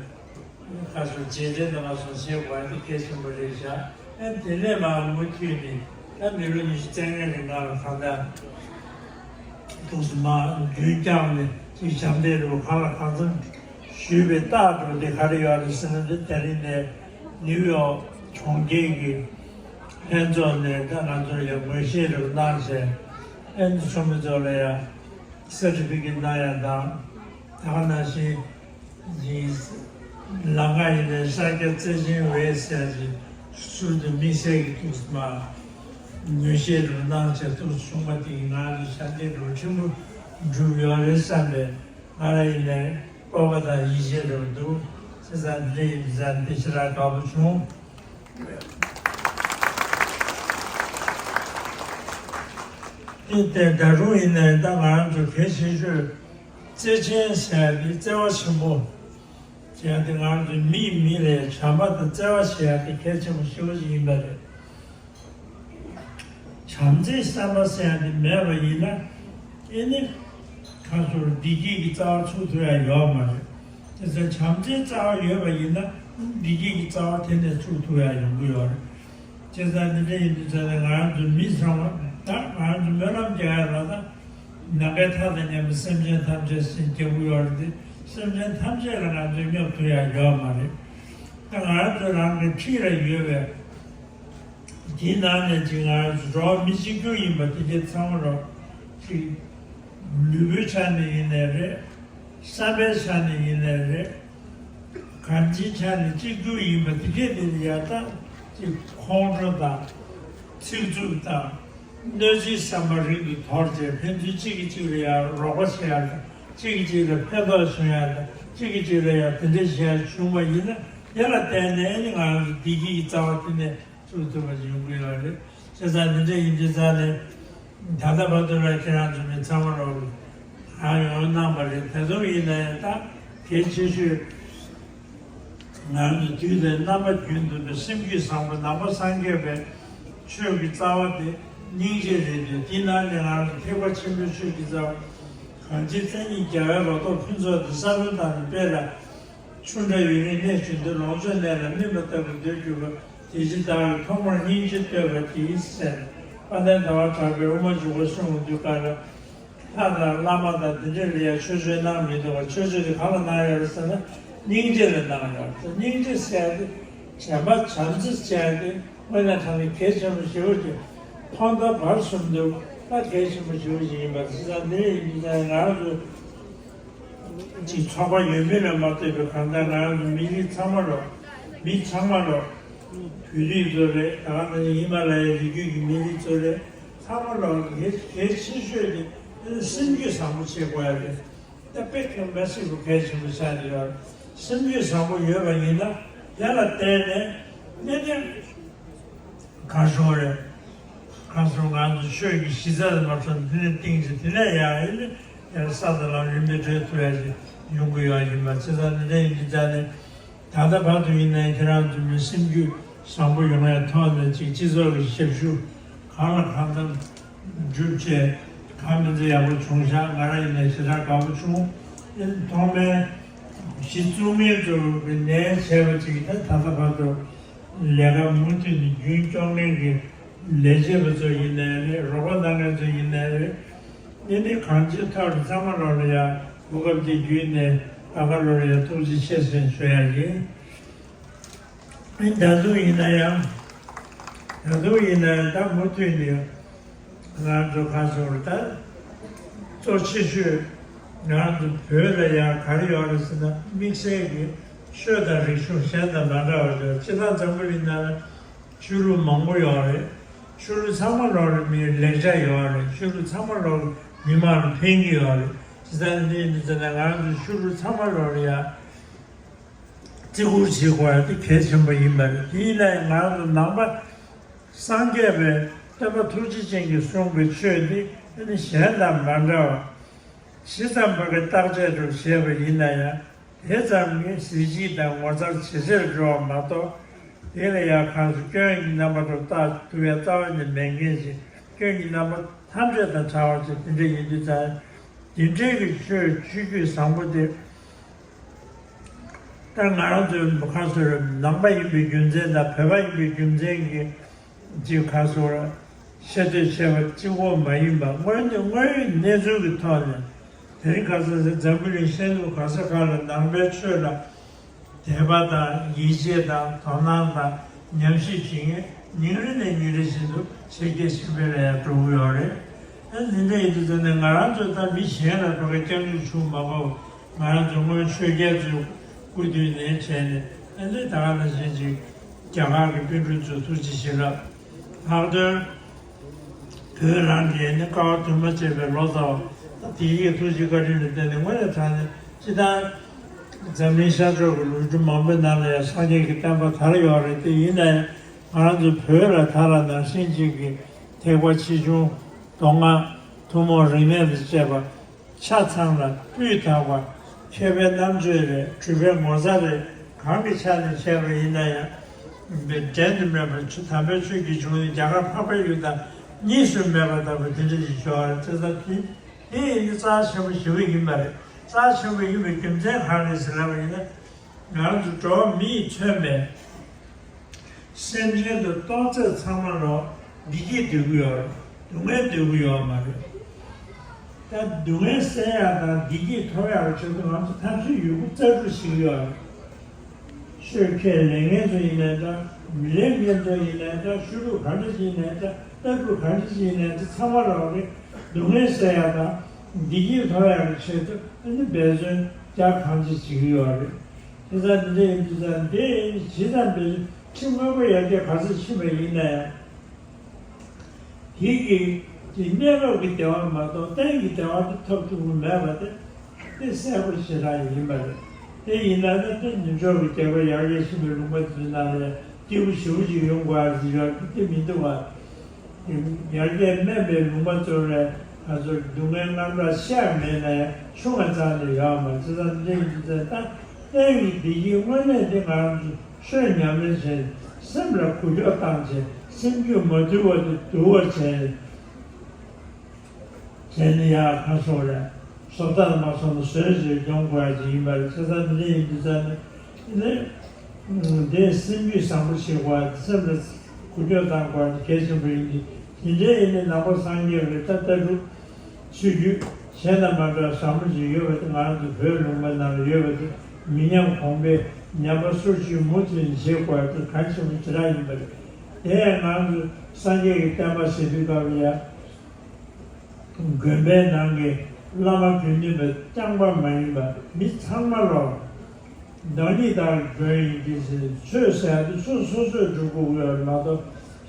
ཁ་སོ་རྗེས་དྲན་དང་ཁ་སོ་བྱེད་དགོས་པ་དེ་གལ་ཆེན་པོ་རེད་བཞག་ཨ་དེ་ནས་མར་མུ་མཐུད་ནས་ད་མི་ལོ་ཉི་ཤུ་རྩ་ལྔ་རིང་གང་ལ་གང་འཚམ་འདུག་སེ་མར་རྒྱུན་བསྐྱངས་ནས་ཅིག་ཞབས་འདེགས་རུ་གང་ལ་གང་འཚམ་ཞུས་པའི་རྟགས་འགྲོ་དེ་ག་རེ་ཡོད་རེད་ཟེར་ན། འདི་ད་རིང་ནས་ནིའུ་ཡོག་གྲོང་ཁྱེར་གྱི་ལྷན་ཚོགས་ནས་ད་ང་ཚོར་ཡང་ངོས་བཞེས་རུ་གནང་བྱས་ཨ་ནི་ཚོགས་མི་ཚོ་ལ་ཡང་སེར་ཊི་ཕི་ཀེཊ་གནང་ཡ་དང་། ད་ག་ནང་བཞིན་ཡིན། ལམ་ཁ་ཡིན་ནའི་ཤཱཀྱ་རྩེ་ཆེན་འོད་ཟེར་གྱི་ཟུར་དུ་དམིགས་བསལ་གྱི་ཐུགས་སུ་མ་ངོས་བཞེས་རུ་གནང་བྱས་ཐུགས་སུ་ཆུང་བ་དེ་ཡིན། ང་ལ་ཤ་འདི་རུ་ཕྲན་བུ་འགྲུབ་ཡོད་རེད་བསམ་པས། ང་ལ་ཡིན་ནའི་སྤོབས་པ་དང་ཡིད་ཆེས་རུ་འདུག། བྱས་ཙང་འདི་འདྲ་ཡིན་ཙང་འདི་ཞེ་དྲག་དགའ་པོ་བྱུང་། དེ་ལྟར་ད་རུང་ཡིན་ནའི་ད་ང་རང་ཚོ་གལ་ཆེ་ཤོས་བརྩེ་ཆེན་ཟེར་ཡ་དེ་བརྩེ་བ་ཆེན་པོ་ཟེར་ཡ་དེ་ང་རང་ཚོ་མིས་མི་ལ་བྱམས་པ་དང་བརྩེ་བ་ཟེར་ཡ་དེ་གལ་ཆེན་པོ་ཞེ་པོ་ཅིག་ཡིན་པ་རེད། བྱམས་བརྩེའི་བསམ་པ་ཟེར་ཡ་དེ་མེད་པ་ཡིན་ན། ཨེ་ནི། ཁ་སོར་བདེ་སྐྱིད་ཀྱི་རྩ་བ་ཚུགས་ཐུབ་ཡ་ཡོད་མ་རེད། དེ་ཚོ་བྱམས་བརྩེའི་རྩ་བ་ཡོད་པ་ཡིན་ན། བདེ་སྐྱིད་ཀྱི་རྩ་བ་དེ་ནས་ཚུགས་ཐུབ་ཡ་ཡོང་གི་ཡོད་རེད། བྱས་ཙང་འདི་འདྲ་ཡིན་དུས་ཙང་ནས་ང་རང་ཚོ་མི་ཚང་མ་ད་ང་རང་ཚོ་སྨོན་ལམ་རྒྱག་ཡ་ལ་ད། ནམ་མཁའི་མཐའ་དང་མཉམ་པའི་སེམས་ཅན་ཐམས་ཅད་སེམས་སྐྱིད་པོ་ཡོད་རེད་དེ། སེམས་ཅན་ཐམས་ཅད་ལ་ང་ཚོས་སྙོབ་ཐུབ་ཡ་ཡོད་མ་རེད། ད་ང་རང་ཚོ་རང་གི་འཁྲིས་ལ་ཡོད་པའི། དེའི་ནང་ནས་ཅིག་ང་རང་ཚོ་འགྲོ་བ་མི་གཅིག་གྱུར་ཡིན་པ་དེ་གའི་ཚང་མ་རོགས་ཅིག་ལུས་པོའི་ཆ་ནས་ཡིན་ནའི་རེད། བསམ་པའི་ཆ་ནས་ཡིན་ནའི་རེད། གང་ཅིའི་ཆ་ནས་གཅིག་གྱུར་ཡིན་པ་དེ་གས་དེ་ལ་ཡ་ད་ཅིག་ཁོང་ཁྲོ་དང་། ཚིག་རྩུབ་དང་། གནོད་འཚེའི་བསམ་པ་རིང་དུ་དོར་བྱས་ཕན་ཚུན་གཅིག་གིས་གཅིག་ལ་ཡ་རོགས་པ་བྱེད་ཡ་དང་གཅིག་གིས་གཅིག་ལ་ཕན་ཐོགས་བྱུང་ཡ་དང་གཅིག་གིས་གཅིག་ལ་ཡ་དེ་འདྲ་བྱེད་ཡ་བྱུང་བ་ཡིན་ན། དེ་ལ་བརྟེན་ནས་ནི་ང་རང་ཚོ་བདེ་སྐྱིད་ཀྱི་རྩ་བ་དེ་ནས་ཚུགས་ཐུབ་པ་ཞིག་ཡོང་གི་ཡོད་རེད། བྱས་ཙང་འདི་འདྲ་ཡིན་དུས་ཙང་ནས་ད་ལྟ་བར་དུ་ལ་ཁྱེད་རང་ཚོ་མི་ཚང་མ་རོགས་ཧ་ཡོང་གནང་པ་རེད། ད་དུང་ཡིན་ན་ཡང་ད་གལ་ཆེ་ཤོས་ང་ཚོ་དུས་དང་རྣམ་པ་རྒྱུན་དུ་སེམས་རྒྱུད་བཟང་པོ་ནང་པ་སངས་རྒྱས་པའི་ཆོས་ཀྱི་རྩ་བ་དེ་སྙིང་རྗེ་རེད་འདུག། དེ་ནང་ནས་ང་ཚོ་ཐེག་པ་ཆེན་པོའི་ཆོས་ཀྱི་རྩ་བ་གང་ཅི་མཚན་ཉིད་རྒྱལ་བའི་ལོ་ཏོག་ཕུན་ཚོགས་འདི་ས་བོན་དང་ནི་སྤེལ་ལ། ཆུ་འདྲ་ཡུན་རིང་གནས་བཞིན་དུ། ལོངས་སྤྱོད་གནས་ལ་སྨིན་པ་ལྟ་བུར་འདོད་གྱུར་པ། དེ་ཕྱིར་བདག་གིས་ཐོག་མར་སྙིང་རྗེ་བསྟོད་པ་དེའི་ཟེར། དཔལ་ལྡན་ཟླ་བ་གྲགས་པས་དབུ་མ་འཇུག་པ་གསུང་བའི་དུས་སྐབས་ལ། ལྷ་དང་བླ་མ་དང་དེ་འདྲ་ལ་ཡང་ཆོས་སྤྱོད་གནང་མི་འདུག་པ། ཆོས་སྤྱོད་དེ་གང་ལ་གནང་ཡོད་རེད་ཟེར་ན། སྙིང་རྗེ་ལ་གནང་ཡོད་རེད། སྙིང་རྗེ་ཟེར་ཡ་དེ་བྱམས་པ་བྱམས་བརྩེ་ཟེར་ཡ་དེ་དངོས་གནས་དྲང་གནས་གལ་ཆེན་པོ་ཞེ་པོ་ཅིག་ཐོག་མཐའ་བར་གསུམ་དུ་ད་གལ་ཆེན་པོ་ཞེ་པོ་ཅིག་ཡིན་པ་རེད། བྱས་ཙང་འདི་ཡིན་དུས་ཙང་ང་རང་ཚོ། གཅིག་ཚོགས་པ་ཡོད་མེད་ལ་མ་ལྟོས་པའི་གང་ལྟར་ང་རང་ཚོ་མི་རིགས་ཚང་མ་ལོ། མི་ཚང་མ་ལོ། བོད་རིགས་ཚོ་རེད། ད་ག་ནང་བཞིན་ཧི་མ་ལ་ཡའི་རི་རྒྱུད་ཀྱི་མི་རིགས་ཚོ་རེད། ཚང་མ་ལོ་གལ་གལ་ཆེ་ཤོས་དེ་སེམས་རྒྱུད་བཟང་པོ་བྱེད་དགོས་ཡ་རེད། ད་དཔེ་ཁྱོན་མ་སྲིད་པ་གལ་ཆེན་པོ་ཆགས་ཀྱི་ཡོད་རེད། སེམས་རྒྱུད་བཟང་པོ་ཡོད་པ་ཡིན་ན་དེ་ལ་བརྟེན་ནས་གནད་དོན། གང་བྱུང་རེད། གང་བྱུང་ང་ཚོ་ཆོས་ཀྱི་གཞི་རྩ་ལ་མ་ཐོན་དེ་ནས་གཏིང་ཆེ་དེ་ནས་ཡང་ཡིན་ན་ཡང་ས་དང་ལམ་རིམ་པས་བགྲོད་ཐུབ་ཡ་ཞིག་ཡོང་གི་ཡོད་ཡིན་པ། བྱས་ཙང་འདི་འདྲ་ཡིན་དུས་ཙང་ནས་ད་ལྟ་བར་དུ་ཡིན་ན་ཡང་ཁྱེད་རང་ཚོ་མི་སེམས་རྒྱུད་བཟང་པོ་ཡོང་ཡ་ཐོག་ནས་ཅིག་སྤྱི་ཚོགས་ཀྱི་ཞབས་ཞུ་གང་ལ་གང་འཚམ་བསྒྲུབས་བྱས་གང་མི་ཚེ་ཡག་པོ་བྱུང་ཤག། ང་རང་ཡིན་ན་ཞེ་དྲག་དགའ་པོ་བྱུང་། ཐོག་མའི་གཞི་བཙུགས་མཁན་ཚོ་གི་ནས་བྱས་པ་ཅིག་ད་ད་ལྟ་བར་དུ། ལས་ཀ་མུ་མཐུད་ནས་རྒྱུན་སྐྱོང་མཁན་གྱི་ལས་བྱེད་པ་ཚོ་ཡིན་ནའི་རེད། རོགས་པ་གནང་མཁན་ཚོ་ཡིན་ནའི་རེད། འདི་འདི་གང་ཅིའི་ཐོག་ནས་ཚང་མ་ལོག་ལ་ཡ་གོ་སྐབས་འདི་བརྒྱུད་ནས་ད་ག་ལོག་ལ་ཡ་ཐུགས་རྗེ་ཆེ་ཟེར་ཞུ་ཡ་ཡིན། ཨ་ནི་ད་དུང་ཡིན་ན་ཡང་། ད་དུང་ཡིན་ན་ཡང་ད་མུ་མཐུད་ནས། ང་ཚོ་ག་ཟེར་ད། གཙོ་ཆེ་ཤོས་ང་ཚོ་བོད་ལ་ཡང་ག་རེ་ཡོད་རེད་ཟེར་ན། དམིགས་བསལ་གྱི་ཆོས་དང་རིག་གཞུང་གཞན་དང་མ་འདྲ་བ་ཡོད། སྤྱིར་བཏང་འཛམ་བུ་གླིང་ནང་ལ་ཆོས་ལུགས་མང་པོ་ཡོད་རེད། ཆོས་ལུགས་ཚང་མ་ལོག་ལ་མིའི་ལེགས་ཆ་ཡོད་རེད། ཆོས་ལུགས་ཚང་མ་ལོག་ལ་མི་མང་ལ་ཕན་གྱི་ཡོད་རེད། དེ་ལྟར་འདི་འདི་ཚོ་ནས་ང་ཚོ་ཆོས་ལུགས་ཚང་མ་ལོག་ལ་ཡང་བརྩི་བཀུར་བྱེད་དགོས་ཡ་དེ་གལ་ཆེན་པོ་ཡིན་པ་རེད། དེ་ཡིན་ན་ཡང་ང་ཚོ་ནང་པ། སངས་རྒྱས་པའི་སྟོན་པ་ཐུགས་རྗེ་ཅན་གྱིས་གསུངས་པའི་ཆོས་འདི་ནི་གཞན་དང་མ་འདྲ་བ། ཇི་ཙམ་པ་གི་བརྟག་དཔྱད་རུ་བྱས་པ་ཡིན་ན་ཡང་དེ་ཙམ་གྱིས་གཟི་བརྗིད་དང་ངོ་མཚར་ཇེ་ཆེར་འགྲོ་བ་མ་གཏོགས། དེ་ལ་ཡང་ཁ་སོ་སྐྱོན་གྱི་རྣམ་པ་རུ་བརྟག་ཐུབ་པའི་རྩ་བ་ནས་མེད་མཁན་ཞིག། སྐྱོན་གྱི་རྣམ་པ་ཐམས་ཅད་དང་བྲལ་བ་ཞིག་དེ་འདྲ་ཡིན་དུས་ཙང་། དེ་འདྲའི་གི་ཆོས་ཆོས་བརྒྱུད་བཟང་པོ་དེ། ད་ང་རང་ཚོའི་ཁ་སོ་རེ་ནང་པ་ཡིན་པའི་རྒྱུ་མཚན་དང་བོད་པ་ཡིན་པའི་རྒྱུ་མཚན་གྱིས་ཅིག་ཁ་སོ་རེ་ཤེས་འདོད་ཆེ་བ་གཅིག་པོ་མ་ཡིན་པ། དངོས་གནས་དངོས་ཡོད་གནས་ཚུལ་གྱི་ཐོག་ནས་དེ་རིང་ཁ་སང་འཛམ་བུ་གླིང་ཤར་ནུབ་ག་ས་ག་ལ་ནང་པའི་ཆོས་ལ་དད་པ་དང་ཡིད་ཆེས་དང་དོ་སྣང་དང་ཉམས་ཞིབ་བྱེད་མཁན་ཉིན་རེ་ནས་ཉིན་རེ་བཞིན་དུ་ཆེ་རྒྱས་ཆེ་འཕེལ་ལ་ཡང་འགྲོ་གི་ཡོད་རེད། ཨ་འདི་འདྲ་ཡིན་དུས་ཙང་ནས་ང་རང་ཚོ་ད་མི་གཞན་ལ་ཁོ་ག་སྐྱབས་འཇུག་ཞུ་མ་དགོས། ང་རང་ཚོ་སྔོན་ཆོས་རྒྱལ་ཚོའི་སྐུ་དུས་ནས་བྱས་ནས་ཨ་ནི་ད་ག་ནང་བཞིན་ཅིག་རྒྱ་གར་གྱི་པཎ་གྲུབ་ཚོས་ཐུགས་རྗེ་ཞེ་དྲག་ལྷག་དོན། བོད་རང་གི་ནི་དཀའ་བ་དུ་མ་སྤྱད་པའི་ལོ་ཙཱ་བ་དེ་ཡི་ཐུགས་རྗེ་བཀའ་དྲིན་ལ་བརྟེན་ནས་དངོས་གནས་དྲང་ནས་སྤྱི་བཏང་འཛམ་གླིང་ཤར་ཕྱོགས་ཀྱི་ལོ་རྒྱུས་མང་པོའི་ནང་ལ་ཡང་སངས་རྒྱས་ཀྱི་བསྟན་པ་དར་ཡོད་རེད། དེ་ཡིན་ན་ཡང་ང་རང་ཚོ་བོད་ལ་ད་ལྟ་ནང་བཞིན་ཅིག་གི་ཐེག་པ་ཆེ་ཆུང་མདོ་སྔགས་ཐུན་མོང་རིག་གནས་དང་བཅས་པ་ཆ་ཚང་ལ་སྤུས་དག་པ་མཁས་པའི་རྣམ་དཔྱོད་རེད། གྲུབ་པའི་ངོ་མཚར་རེད། གང་གི་ཆ་ནས་བཤད་པ་ཡིན་ན་ཡང་འགྲན་དུ་མེད་པར་ཆུ་དམ་པའི་ཆོས་ཀྱི་འབྱུང་གནས་རྒྱ་གར་འཕགས་པའི་ཡུལ་དང་གཉིས་སུ་མེད་པ་ལྟ་བུ་དེ་འདྲ་ཞིག་ཤོར་བ་རེད། བྱས་ཙང་དེ་དེ་ཡིན་དུས་རྩ་ཆེན་པོ་ཞེ་པོ་ཡིན་པ་རེད། རྩ་ཆེན་པོ་ཡིན་པའི་རྒྱུ་མཚན་གང་རེད་ཟེར་ལབ་པ་ཡིན་ན། ང་རང་ཚོ་འགྲོ་བ་མི་ཡིས་མཚོན་པའི་སེམས་ཅན་དུ་གཏོང་ཚད་ཚང་མ་ལོ་བདེ་སྐྱིད་འདོད་ཀྱི་ཡོད་རེད། སྡུག་བསྔལ་འདོད་ཀྱི་ཡོད་མ་རེད། ད་སྡུག་བསྔལ་སེལ་ཡག་དང་བདེ་སྐྱིད་ཐོབ་ཡག་གི་ཆེད་དུ་ང་ཚོ་ཐབས་ཤེས་ཡོད་རྒུ་རྩལ་སྤྲུགས་བྱེད་ཀྱི་ཡོད་རེད། ཆོས་ཁས་ལེན་མཁན་ཚོ་ཡིན་ནའི་འདྲ། མི་ལེན་མཁན་ཚོ་ཡིན་ནའི་འདྲ། ཤོག་ལྷེ་ག་འདྲ་ཞིག་ཡིན་ནའི་འདྲ། ལྟ་གྲུབ་ག་འདྲ་ཞིག་ཡིན་ནའི་འདྲ། ཚང་མ་ལོག་རེད། སྡུག་བསྔལ་སེལ་ཡག་དང་བདེ་སྐྱིད་ཐོབ་ཡག་གི་ཆེད་དུ་ཨ་ནི་འབད་བརྩོན་རྒྱ་གང་ཆེ་བྱེད་ཀྱི་ཡོད་རེད། དེ་ཙང་འདི་འདྲ་ཡིན་དུས་ཙང་འདི་ཇི་ཙམ་འབད་ཁྲིམས་དངོས་པོ་ཡར་རྒྱས་ག་ཚོད་ཕྱིན་པ་ཡིན་ན་ཡང་། དེ་གི་གི་གནས་སྐབས་ཀྱི་བདེ་བ་མ་གཏོགས་གཏན་གྱི་བདེ་བ་དེ་ཐོབ་ཐུབ་ཀྱི་མེད་པ་དེ་དེ་གསལ་པོ་ཞེ་དྲག་ཡིན་པ་རེད། དེ་ཡིན་ན་ནི་དེ་ནུབ་ཕྱོགས་ཀྱི་རྒྱལ་ཁབ་ཡར་རྒྱས་ཕྱིན་པའི་ལུང་པ་དེ་ཚོའི་ནང་ལ་སྐྱིད་པོ་ཞེ་པོ་ཅིག་ཡོང་དགོས་ཟེར་ཡག་དེ་མི་འདུག་བ། ཡར་རྒྱས་སྨན་པའི་ལུང་པ་ཚོ་ལ་ང་ཚོར་སྡུག་བསྔལ་རྣམ་དག་ཤེས་ཡག་མེད་ན་ཡང་ཆུང་བ་ཙམ་ལས་ཡོད་མ་རེད། བྱས་ཙང་འདི་འདྲ་ཡིན་དུས་ཙང་ད་གཏན་གྱི་བདེ་སྐྱིད་དངོས་གནས་དེ་ང་རང་ཚོ་ཆོས་ཉམས་ལེན་བྱས། སེམས་ལ་འགུལ་སྐྱོད་བཏང་བྱས། སེམས་རྒྱུད་མ་དུལ་བ་དེ་དུལ་བར་བྱས། བྱས་ནས་ཡར་ཁ་སོགས་ལ་བཟོ་ལྟ་མ་སོང་ན་བཟོས་བྱས་སྦྱོང་དགོས་ཡག་ཅིག་ཡིན་པ་རེད། བྱས་ཙང་འདི་འདྲ་ཡིན་དུས་ཙང་ནས་ནི། དེ་སེམས་རྒྱུད་བཟང་པོ་བྱེད་དགོས། སེམས་ལ་འགུལ་སྐྱོད་གཏང་དགོས་གལ་ཆེན་པོ་ཡིན་གྱི། དེ་འདྲའི་ཡིན་ནའི་ནང་པ་སངས་རྒྱས་པའི་ད་ལྟ་གྲུབ་ཆོས་བརྒྱུད་གཞན་དང་མ་འདྲ་བ་བཟང་པོ་ཅིག་ཡོད་པ་དེ་ང་རང་ཚོ་བོད་ལུང་པ་ནང་ལ་ཡོད་པ་དེ་མི་ཉམས་གོང་འཕེལ་ཉམས་པ་སོར་ཆུད་མུ་མཐུད་བྱེད་དགོས་དེ་གལ་ཆེན་པོ་ཞེ་དྲག་ཡིན་པ་རེད། དེ་ཡང་ང་རང་ཚོ་སངས་རྒྱས་ཀྱི་བསྟན་པ་ཟེར་དུས་སྐབས་ལ་ཡང་། དགོན་པའི་ནང་གི་བླ་མ་དགེ་འདུན་པ་རྐྱང་པ་མ་ཡིན་པ་མི་ཚང་མ་ལོ། བདག་ཉིད་ལྟར་དགོན་ཡིན་གྱི་ཟེར། ཆོས་ཟེར་ཡག་དེ་སོ་སོ་སོས་སྒྲུབ་དགོས་ཀྱི་ཡོད་རེད་མ་གཏོགས་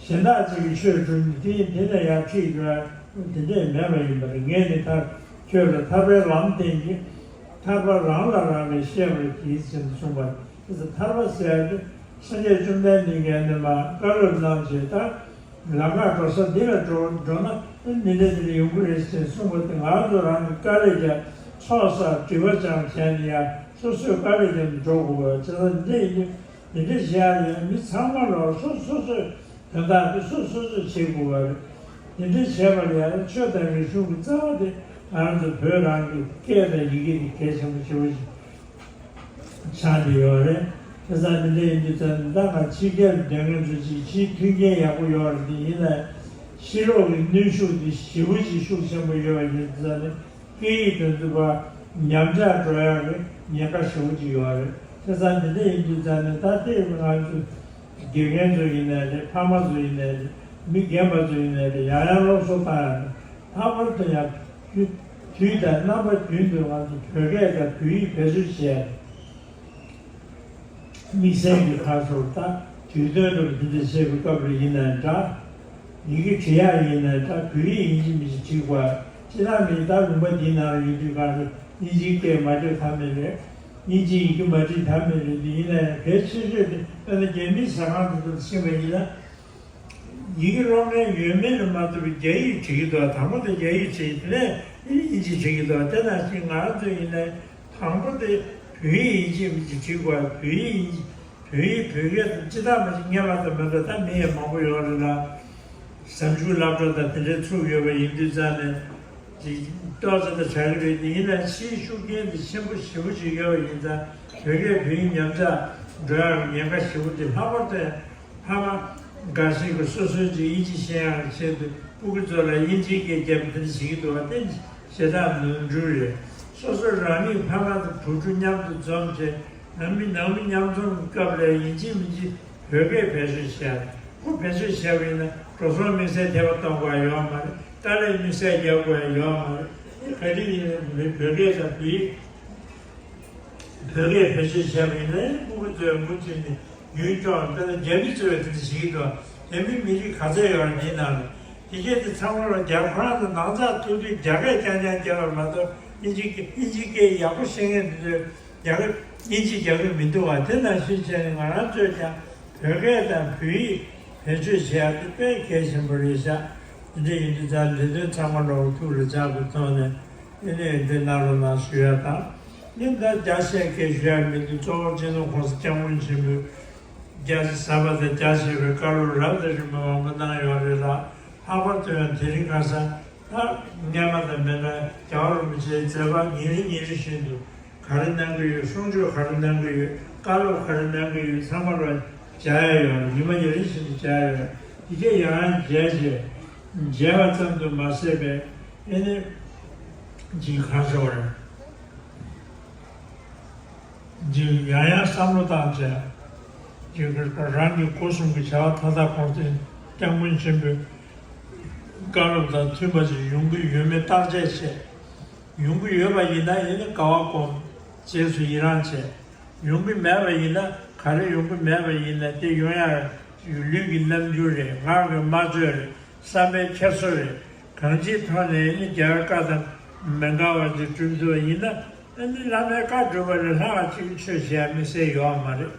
གཞན་དག་ཅིག་གིས་ཆོས་སྒྲུབ་ནས་དེ་ཡིན་དེ་ལ་ཡར་ཁྲིད་དགོས་ཡག་དེ་འདྲས་མེད་པ་ཡིན་པ་རེད། ངས་ནི་ཐར་ཁྱོད་ལ་ཐར་པའི་ལམ་བསྟན་གྱི། ཐར་པ་རང་ལ་རང་ལས་ཤེས་པར་གྱིས་ཟེར་ནས་གསུངས་པ་རེད། དེ་ཚེ་ཐར་པ་ཟེར་ཡག་དེ་སངས་རྒྱས་བཅོམ་ལྡན་འདས་ཀྱིས་ནི་མ་བཀའ་སློབ་གནང་བྱས་ད། ལམ་ཁ་འགྲོ་ས་འདི་ལ་འགྲོ་འགྲོ་ན་འདི་འདྲ་འདི་འདྲ་ཡོང་གི་རེད་ཅེས་གསུངས་པ་དེ་ང་ཚོ་རང་གི་དཀའ་ལས་བརྒྱབ་ཚོགས་བསགས་སྒྲིབ་པ་སྦྱངས་བྱས་ནས་ཡང་སོ་སོས་དཀའ་ལས་བརྒྱབ་ནས་འགྲོ་དགོས་པ་བྱས་ཙང་འདི་ཡིན་དུས་འདི་འདྲ་བྱེད་ཡག་ཡང་མི་ཚང་མ་ལ་སོ་སོ་སོས་དོན་དག་དེ་སོ་སོ་སོས་བྱེད་དགོས་པ་རེད། འདི་འདྲ་བྱས་པ་ལ་ཡང་ཆོས་དང་རིག་གཞུང་གི་རྩ་བ་དེ་ང་རང་ཚོ་བོད་རང་གི་སྐད་དང་ཡི་གེ་དེ་གལ་ཆེན་པོ་ཞེ་པོ་ཞིག་ཆགས་ཀྱི་ཡོད་རེད། དེ་ཙང་འདི་འདྲ་ཡིན་དུས་ཙང་ད་ང་ཕྱི་རྒྱལ་སྡོད་མཁན་ཚོ་ཅིག་ཕྱིའི་མཐུན་རྐྱེན་ཡག་པོ་ཡོད་རེད། དེ་ཡིན་ན་ཕྱི་ལོགས་ཀྱི་གནོན་ཤུགས་དེ་ཞེ་པོ་ཅིག་ཤུགས་ཆེན་པོ་ཡོད་པ་ཡིན་དུས་ཙང་ནས་སྐད་ཡིག་དེ་ཚོ་ཕར་ཉམས་ཆག་འགྲོ་ཡག་གི་ཉེན་ཁ་ཞེ་པོ་ཅིག་ཡོད་རེད། དེ་ཙང་འདི་འདྲ་ཡིན་དུས་ཙང་ནས་ད་ལྟའི་ང་ཚོ་དགེ་རྒན་ཚོ་ཡིན་ནའི་རེད། ཕ་མ་ཚོ་ཡིན་ནའི་རེད། མི་རྒན་པ་ཚོ་ཡིན་ནའི་རེད། ཡང་ཡང་སློབ་གསོ་བཏང་ཡག་ནས་ལྷག་པར་དུ་ཡང་དུས་དུས་དང་རྣམ་པ་རྒྱུན་དུ་ང་ཚོ་བོད་སྐད་དང་བོད་ཡིག་བེད་སྤྱོད་བྱས། དམིགས་བསལ་གྱི་ཁ་སོར་ད་དུས་སྟོན་འདྲ་པོ་འདི་འདྲ་བྱེད་པའི་སྐབས་ལ་ཡིན་ནའི་འདྲ། ཡི་གེ་འབྲི་ཡག་ཡིན་ནའི་འདྲ། བོད་ཡིག་ཡིན་གཅིག་མིན་གཅིག་བྲིས་དགོས། སྤྱིར་བཏང་མི་ད་ལུང་པ་འདིའི་ནང་ལ་ཡོད་དུས་གང་དུ་དབྱིན་ཇིའི་སྐད་མ་འབྲི་ཐབས་མེད་རེད། དབྱིན་ཇིའི་ཡི་གེ་མ་འབྲི་ཐབས་མེད་རེད། དེ་ཡིན་ན་ཡང་གལ་ཆེ་ཤོས་དེ་དཔེར་ན་རྒྱ་མིའི་ཟ་ཁང་དེ་ཚོ་ལ་ཕྱིན་པ་ཡིན་ན། ཡི་གེ་ཀློག་མཁན་ཡོད་མེད་ལ་མ་ལྟོས་པའི་རྒྱ་ཡིག་བྲིས་ཀྱི་འདུག་དང་པོ་དེ་རྒྱ་ཡིག་བྲིས། དེ་ནས་དབྱིན་ཇི་བྲིས་ཀྱི་འདུག་དེ་ནང་བཞིན་ང་རང་ཚོ་ཡིན་ནའི་དང་པོ་དེ་བོད་ཡིག་ཡིན་གཅིག་མིན་གཅིག་བྲིས་དགོས། བོད་ཡིག་ཡིན་བོད་ཡིག་བོད་སྐད་དང་སྤྱི་བཏང་མ་གཅིག་སྔོན་མ་དང་མི་འདྲ། ད་མི་ཡང་མང་པོ་ཡོད་རེད་ལ། གཟའ་མཇུག་སློབ་གྲྭ་དང་དེ་འདྲའི་ཚུགས་ཡོད་པ་ཡིན་དུས་ཙང་ནས་ཅིག་ཏོག་ཙམ་ད་བྱ་གི་རེད། དེ་ཡིན་ན་ཕྱིའི་ཤུགས་རྐྱེན་དེ་ཆེན་པོ་ཞེ་པོ་ཅིག་ཡོད་པ་ཡིན་ཙང་བོད་སྐད་བོད་ཡིག་ཉམས་ཆག་འགྲོ་ཡག་གི་ཉེན་ཁ་ཞེ་པོ་དེ་ལྷག་པར་དུ་ཕ་མ་འགའ་ཞིག་གིས་སོ་སོའི་ཅིག་དབྱིན་ཇི་ཤེས་ཡག་གི་ཆེད་དུ་སྤུ་གུ་ཚོ་ལ་དབྱིན་ཇིའི་སྐད་རྒྱབ་པ་དེ་འདྲ་བྱེད་ཀྱི་འདུག་པ་དེ་ཞེ་དྲག་ནོར་འཁྲུལ་རེད། སོ་སོ་རང་ཉིད་ཕ་མ་དང་བུ་ཕྲུག་མཉམ་དུ་འཛོམས་བྱས་ནང་མི་ནང་མི་མཉམ་འཛོམས་ཀྱི་སྐབས་ལ་ཡིན་གཅིག་མིན་གཅིག་བོད་སྐད་བེད་སྤྱོད་བྱས། ཁོ་བེད་སྤྱོད་བྱས་པ་ཡིན་ན་འགྲོ་སོང་དམིགས་བསལ་ཐེབས་པ་གཏོང་དགོས་ཡ་ཡོད་མ་རེད། དཀའ་ལས་དམིགས་བསལ་རྒྱག་དགོས་ཡ་ཡོད་མ་རེད། ག་དུས་ཡིན་ན་བོད་སྐད་དང་བོད་ཡིག་བོད་སྐད་བེད་སྤྱོད་བྱས་པ་ཡིན་ན་ཕྲུ་གུ་ཚོས་མུ་མཐུད་ནས་ཉུང་སྐྱོང་། དཔེར་ན་རྒྱ་མི་ཚོས་དེ་འདྲ་བྱེད་ཀྱི་འདུག་རྒྱ་མི་མི་རིགས་ག་ཚད་ཡོད་རེད་འདིའི་ནང་ལ། དེ་གས་དེ་ཚང་མ་ལ་རྒྱ་ཁོ་རང་ཚོ་ནང་ཚགས་ཐུག་དུས་རྒྱ་སྐད་རྐྱང་རྐྱང་རྒྱབ་པ་མ་གཏོགས། དབྱིན་ཇི་སྐད་དབྱིན་ཇི་སྐད་ཡག་པོ་ཤེས་མཁན་དེ་ཚོས་རྒྱ་སྐད་དབྱིན་ཇི་རྒྱབ་ཀྱི་མི་འདུག་བ། དེ་ནང་བཞིན་བྱས་ནས་ང་རང་ཚོས་ཀྱང་བོད་སྐད་དང་བོད་ཡིག་བེད་སྤྱོད་བྱེད་ཡག་དེ་དཔེ་གལ་ཆེན་པོ་རེད་ཤག་དེ་འདྲ་ཡིན་དུས་ཙང་ལས་དོན་ཚང་མ་ལོག་ཐུགས་ལ་འཇགས་པའི་ཐོག་ནས་ཨེ་ནས་འདི་གནང་རོགས་གནང་ཞུ་ཡ་དང་། ཨེ་ད་རྒྱ་ཆེ་སྐད་ཞུ་ཡ་མི་འདུག་གཙོ་བོ་སྤྱི་ནོར་༸གོང་ས་༸སྐྱབས་མགོན་ཆེན་པོས་རྒྱ་ཆེ་ཟབ་པ་དང་རྒྱ་ཆེ་བའི་བཀའ་སློབ་རབ་དང་རིམ་པ་མང་པོ་གནང་ཡོད་རེད་ལ། ལྷག་པར་དུ་ཡང་དེ་རིང་ཁ་སང་ད་སྔས་མ་དང་མི་འདྲ་རྒྱལ་བ་རིན་པོ་ཆེའི་མཛད་པ་ཉིན་རེ་ཉིན་རེ་བཞིན་དུ་ག་རེ་གནང་གི་ཡོད། གསུང་ཆོས་ག་རེ་གནང་གི་ཡོད། བཀའ་སློབ་ག་རེ་གནང་གི་ཡོད། ཚང་མ་ལ་མཇལ་ཡ་ཡོད། ཉི་མ་ཉིན་རེ་བཞིན་དུ་མཇལ་ཡ་ཡོད། དེ་གས་ཡང་ཡང་མཇལ་བྱས། མཇལ་བ་ཙམ་དུ་མ་ཟད་པའི་ཨེ་ནི་ཅིག་གང་ཟེར་བ་རེད། ཅིག་ཡང་ཡང་བསམ་བློ་བཏང་བྱས། ཅིག་རང་གི་སྒོ་གསུམ་གྱི་བྱ་བ་མཐའ་དག་གོང་ས་༸སྐྱབས་མགོན་ཆེན་པོའི་བཀའ་སློབ་དང་མཐུན་པ་ཞིག་ཡོང་གི་ཡོད་མེད་བརྟག་དཔྱད་བྱས། ཡོང་གི་ཡོད་པ་ཡིན་ན་ཨེ་ནི་དགའ་བ་སྒོམ། རྗེས་སུ་ཡི་རང་བྱས། ཡོང་གི་མེད་པ་ཡིན་ན། ག་རེ་ཡོང་གི་མེད་པ་ཡིན་ན་དེ་ཡོང་ཡ་ལུས་ཀྱི་རྣམ་འགྱུར་རེད། ངག་གི་སྨྲ་བརྗོད་རེད། བསམ་པའི་འཁྱེར་སོ་རེད། གང་ཅིའི་ཐོག་ནས་ཨེ་ནི་རྒྱལ་བའི་བཀའ་དང་མི་འགལ་བ་ཅིག་སྒྲུབ་ཐུབ་པ་ཡིན་ན། ཨེ་ནི་བླ་མའི་བཀའ་སྒྲུབ་པ་ལས་ལྷག་ཅིག་ཆོས་བྱེད་ཡ་དམིགས་བསལ་ཡོད་མ་རེད།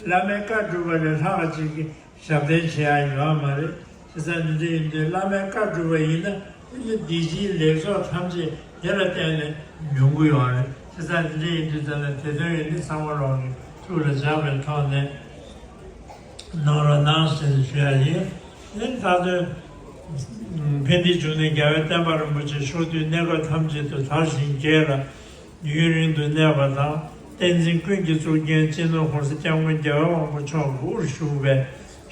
བླ་མའི་བཀའ་སྒྲུབ་པ་ལས་ལྷག་ཅིག་གི་ཞབས་བརྟན་བྱེད་ཡ་ཡོད་མ་རེད། བྱས་ཙང་འདི་འདྲ་ཡིན་དུས་བླ་མའི་བཀའ་སྒྲུབ་པ་ཡིན་ན་ཨེ་ནི་འདི་ཕྱིའི་ལེགས་ཚོགས་ཐམས་ཅད་དེ་ལ་བརྟེན་ནས་ཡོང་གི་ཡོད་རེད། བྱས་ཙང་འདི་འདྲ་ཡིན་དུས་ཙམ་ལ་དེ་དོན་ཡིན་ནི་ཚང་མ་ལོག་ནས་ཐུགས་ལ་འཇགས་པའི་ཐོག་ནས་གནང་རོགས་གནང་ཞེས་ཞུ་ཡ་ཡིན། ཨེ་ད་དོན་ཕན་བདེའི་འབྱུང་གནས་རྒྱལ་བའི་བསྟན་པ་རིན་པོ་ཆེ་ཕྱོགས་དུས་གནས་སྐབས་ཐམས་ཅད་དུ་དར་ཞིང་རྒྱས་ལ། ཡུན་རིང་དུ་གནས་པ་དང་། བསྟན་འཛིན་ཀུན་གྱི་གཙུག་རྒྱན་སྤྱི་ནོར་༸གོང་ས་༸སྐྱབས་མགོན་རྒྱལ་བའི་དབང་པོ་མཆོག་གི་དབུར་བཞུགས་པའི་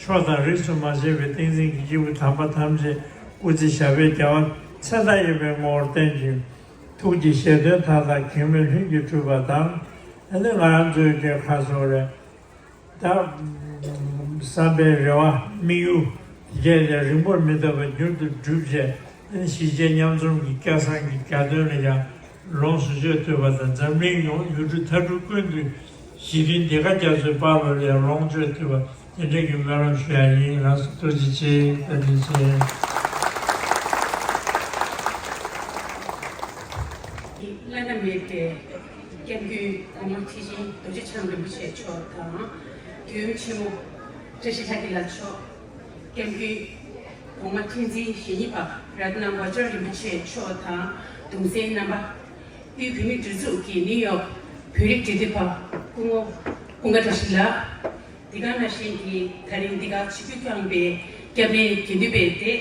ཕྱོགས་དང་རིས་སུ་མ་ཆད་པའི་བསྟན་འཛིན་གྱི་སྐྱེས་བུ་དམ་པ་ཐམས་ཅད་སྐུ་ཚེ་ཞབས་པད་བརྒྱ་པ་ཚེ་མཐའ་ཡས་པའི་ངོ་བོར་བརྟན་ཅིང་། ཐུགས་ཀྱི་བཞེད་དོན་མཐའ་དག་གེགས་མེད་ལྷུན་གྱིས་གྲུབ་པ་དང་། ཨ་ནི་ང་རང་ཚོའི་གི་ཁ་སོ་རེད། ད་བསམ་པའི་རེ་བ་དམིགས་ཡུལ་དེ་གས་ཀྱང་རིང་པོར་མི་ཐོགས་པར་མྱུར་དུ་འགྲུབ་བྱས། གཞིས་བྱེས་མཉམ་འཛོམས་ཀྱི་སྐལ་བཟང་གི་གྱ་སྟོན་ལ་ཡང་ལོངས་སུ་སྤྱོད་ཐུབ་པ་དང་། འཛམ་གླིང་ཡོངས་ཡུལ་གྲུ་མཐའ་གྲུ་ཀུན་ཏུ་ཞི་མཐུན་ལྡན་དགའ་རྒྱ་མཚོའི་དཔལ་ལ་ཡང་ལོངས་སྤྱོད་ཐུབ་པ་དེ་འདྲ་གི་སྨོན་ལམ་ཞུ་ཡ་ཡིན། ལགས་སོ། ཐུགས་རྗེ་ཆེ། བཀའ་དྲིན་ཆེ། བླ་ན་མེད་པའི་སྐྱབས་མགོན་གོང་མ་ཁྲི་ཆེན་རྡོ་རྗེ་འཆང་རིན་པོ་ཆེ་མཆོག་དང་། མགོན་ཆེན་མོ་བཀྲ་ཤིས་ལྷ་སྐྱིད་ལགས་མཆོག་སྐྱབས་མགོན་གོང་མ་ཁྲི་འཛིན་ཞེ་གཉིས་པ་རཏྣ་དབང་ཆེན་རིན་པོ་ཆེ་མཆོག་དང་། གདུང་སྲས་རྣམ་པ། དབུས་བོད་མིའི་སྒྲིག་འཛུགས་ཀྱི་ནིའུ་ཡོག་བོད་རིགས་འབྲེལ་མཐུད་པ་སྐུ་ངོ་ཀུན་དགའ་བཀྲ་ཤིས་ལགས། འདི་ག་ནང་བཞིན་གྱི་ད་རིང་འདི་ག་ཆིབས་བསྒྱུར་བསྐྱངས་པའི་སྐྱབས་གནས་དགེ་འདུན་པའི་སྡེ།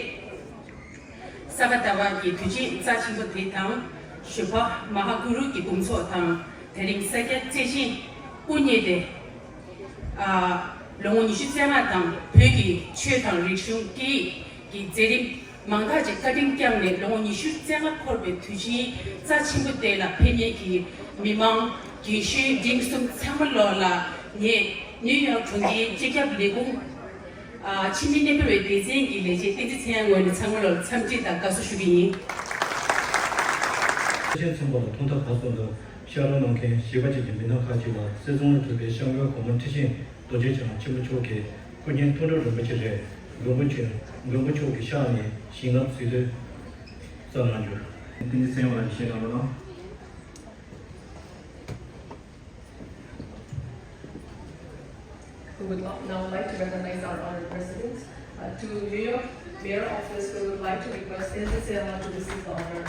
ས་ག་ཟླ་བ་གི་དུས་ཆེན་རྩ་ཆེན་པོ་དེ་དང་། ཞོལ་པ་མ་ཧཱ་གུ་རུ་གི་དགོངས་རྫོགས་དང་། དེ་རིང་ས་སྐྱ་བརྩེ་ཆེན་དབུ་བརྙེས་ཏེ། ཨ། ལོ་ངོ་ཉི་ཤུ་རྩ་ལྔ་དང་བོད་ཀྱི་ཆོས་དང་རིག་གཞུང་སྐད་ཡིག་གི་མཛད་རིམ་མང་དག་ཅིག་བཀའ་དྲིན་བསྐྱངས་ནས། ལོ་ངོ་ཉི་ཤུ་རྩ་ལྔ་འཁོར་བའི་དུས་ཆེན་རྩ་ཆེན་པོ་དེ་ལ་ཕེབས་མཁན་གྱི་མི་མང་། རྒན་གཞོན་འབྲིང་གསུམ་ཚང་མ་ལོག་ལ་ངས་ནིའུ་ཡོག་གྲོང་ཁྱེར་སྤྱི་ཁྱབ་ལས་ཁུངས། ཨ། ཕྱི་མི་གནས་སྤོ་བའི་སྡེ་ཚན་གྱི་ལས་བྱེད་བསྟན་འཛིན་ཚེ་དབྱངས་ངོས་ནས་ཚང་མ་ལ་འཚམས་འདྲི་དང་དགའ་བསུ་ཞུ་གི་ཡིན། ཁྲི་ཆེན་ཚོགས་པ་ལ་ཐོག་མཐའ་བར་གསུམ་དུ་ཕྱག་རོགས་གནང་མཁན་ཞལ་པ་ཅན་གྱི་མི་སྣ་ཁག་ཅིག་ལ་སྲིད་ཚོང་ལ་གྲུབ་པའི་སྐྱབས་མགོན་གོང་མ་ཁྲི་ཆེན་རྡོ་རྗེ་འཆང་ཆེན་པོ་མཆོག་གི་སྐུ་བརྙན་མཐོང་གྲོལ་རིན་པོ་ཆེ་ལས་མགོན་པོ་མཆོག་མགོན་པོ་མཆོག་གི་ཕྱག་ནས་བྱིན་རླབས་གཟིགས་འདོད་བསམ་གནང་རྒྱུ། བསྟན་འཛིན་ཚེ་དབྱངས་ལགས་ཀྱིས་བཤད་གནང་རོགས་གནང་། We would lo- now like to recognize our honored president. Uh, to New York Mayor Office, we would like to request Tenzin Seyama to receive the honor.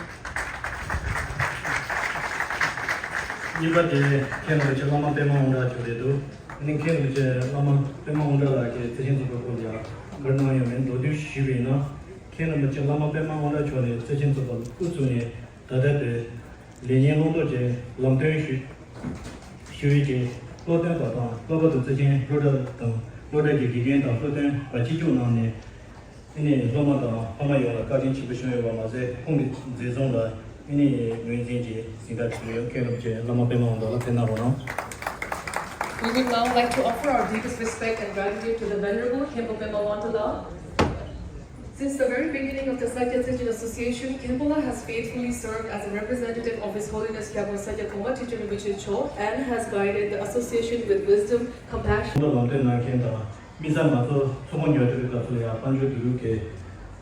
གཉིས་པ་དེ་མཁན་རིན་པོ་ཆེ་བླ་མ་པདྨ་དབང་གྲགས་མཆོག་རེད་འདུག་ཨ་ནི་མཁན་རིན་པོ་ཆེ་བླ་མ་པདྨ་དབང་གྲགས་ལགས་ཀྱིས་བརྩེ་ཆེན་ཚོགས་པའི་སྐོར་ལ་ཡང་བཀའ་གནང་ཡོད་མེད་མདོར་བསྡུས་ཞུས་པ་ཡིན་ན། མཁན་རིན་པོ་ཆེ་བླ་མ་པདྨ་དབང་གྲགས་མཆོག་ནས་བརྩེ་ཆེན་ཚོགས་པ་དབུ་བཙུགས་ནས་ད་ལྟ་བར་ལས་ཉིན་བླང་དོར་གྱི་ལམ་སྟོན་ཞུ་ཞུ་ཡུལ་གྱི་སློབ་སྟོན་པ་དང་། ལྷག་པར་དུ་བརྩེ་ཆེན་སློབ་གྲྭ་དང་སློབ་གྲྭ་གྱི་དགེ་རྒན་དང་སློབ་སྟོན་པ་སྤྱི་ཁྱབ་གནང་ནས། ཨ་ནི་སློབ་མ་དང་ཕ་མ་ཡོངས་ལ་བཀའ་དྲིན་ཆེན་པོ་བསྐྱངས་ཡོད་པ་མ་ཟད། ཁོང་གི་མཛད་རྩོམ་ལ་ཨ་ནི་ངོས་འཛིན་གྱིས་གཟེངས་རྟགས་ཞུས་ཡོད། མཁན་རིན་པོ་ཆེ་བླ་མ་པདྨ་དབང་གྲགས་ལགས་ཕེབས་གནང་རོགས་གནང་། We would now like to offer our deepest respect and gratitude to the Venerable Khenpo Pema Wangtala. Since the very beginning of the Sakya Tsechen Association, Khenpo La has faithfully served as a representative of His Holiness Khyabo Sakya Khongma Trijang Rinpoche Cho and has guided the association with wisdom, compassion. ལམ་སྟོན་གནང་མཁན་དང་། དམིགས་བསལ་ང་ཚོ་ཚོགས་པ་ཉོ་སྒྲུབ་ཀྱི་སྐབས་སུ་ཡང་དཔལ་འབྱོར་བསྡུ་རུབ་ཀྱི་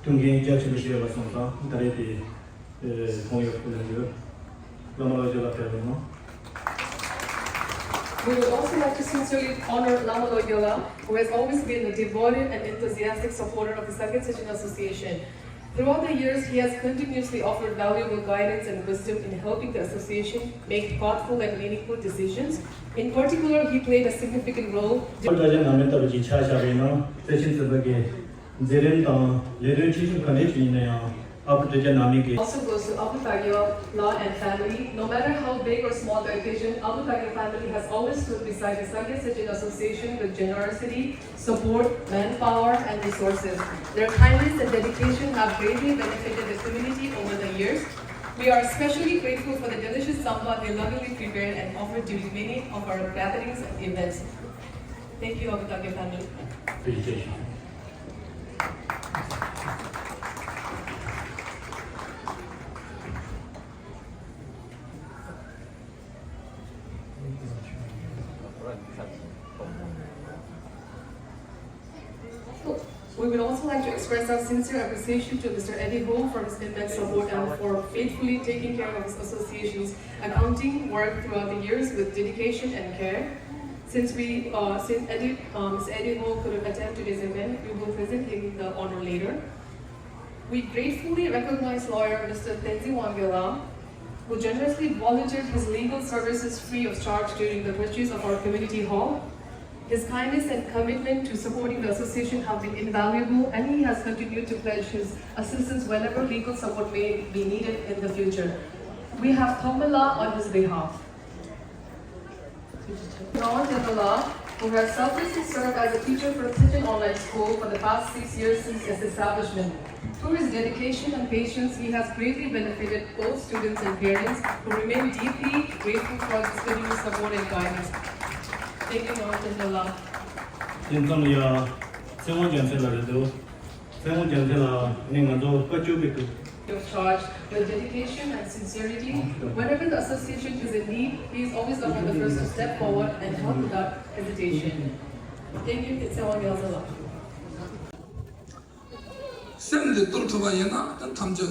མཐུན་རྐྱེན་རྒྱ་ཆེན་པོ་ཞིག་ཡོད་པ་སོང་ཙང་ད་རེས་དེ་ཁོང་ཡོད་སྐུ་ལ་ཡོད། བླ་མ་ལོ་རྒྱུས་ལ་ཕེབས་རོགས་གནང་། We would also like to sincerely honor Lama Lodyola, who has always been a devoted and enthusiastic supporter of the Sakya Tsechen Association. Throughout the years, he has continuously offered valuable guidance and wisdom in helping the association make thoughtful and meaningful decisions. In particular, he played a significant role. ཨ་བུ་ཏཱ་ཡ་ནང་མི་ལྟ་བུ་ཅིག་ཆགས་བཞག་པ་ཡིན་ན་བརྩེ་ཆེན་བརྩེ་བ་གི་མཛད་རིམ་དང་ལས་དོན་ཆེ་ཆུང་ག་འདྲ་ཞིག་ཡིན་ན་ཡང་ཨ་བུ་ཏཱ་ཡ་ནང་མི་གི Also goes to Abu Tagyo La and family. No matter how big or small the occasion, Abu Tagyo family has always stood beside the Sakya Tsechen Association with generosity, support, manpower, and resources. Their kindness and dedication have greatly benefited the community over the years. We are especially grateful for the delicious tsampa they lovingly prepared and offered during many of our gatherings and events. Thank you, Abu Tagyo family. Felicitation. We would also like to express our sincere appreciation to Mister Eddie Ho for his immense support and for faithfully taking care of his association's accounting work throughout the years with dedication and care. Since we, uh, since Eddie, uh, Mister Eddie Ho couldn't attend today's event, we will present him the honor later. We gratefully recognize lawyer Mister Tenzin Wangyala, who generously volunteered his legal services free of charge during the purchase of our community hall. His kindness and commitment to supporting the association have been invaluable, and he has continued to pledge his assistance whenever legal support may be needed in the future. We have Thongmela on his behalf. Rawan Chandala, who has selflessly served as a teacher for Tsechen Online School for the past six years since its establishment. Through his dedication and patience, he has greatly benefited both students and parents, who remain deeply grateful for his continuous support and guidance. Thank you, Rawan Chandala. དེ་ཙམ་ཡ་ཚེ་དབང་རྒྱལ་མཚན་ལ་རེད་འདུག་ཚེ་དབང་རྒྱལ་མཚན་ལ་ནི་ང་ཚོ་བཀའ་བཅུ་པའི་Of charge with dedication and sincerity. Whenever the association is in need, he is always the one the first to step forward and help without hesitation. Thank you, Tsewa Gyalzala. སེམས་འདི་གཏོར་ཐུབ་པ་ཡིན་ན་ད་ཐམས་ཅད་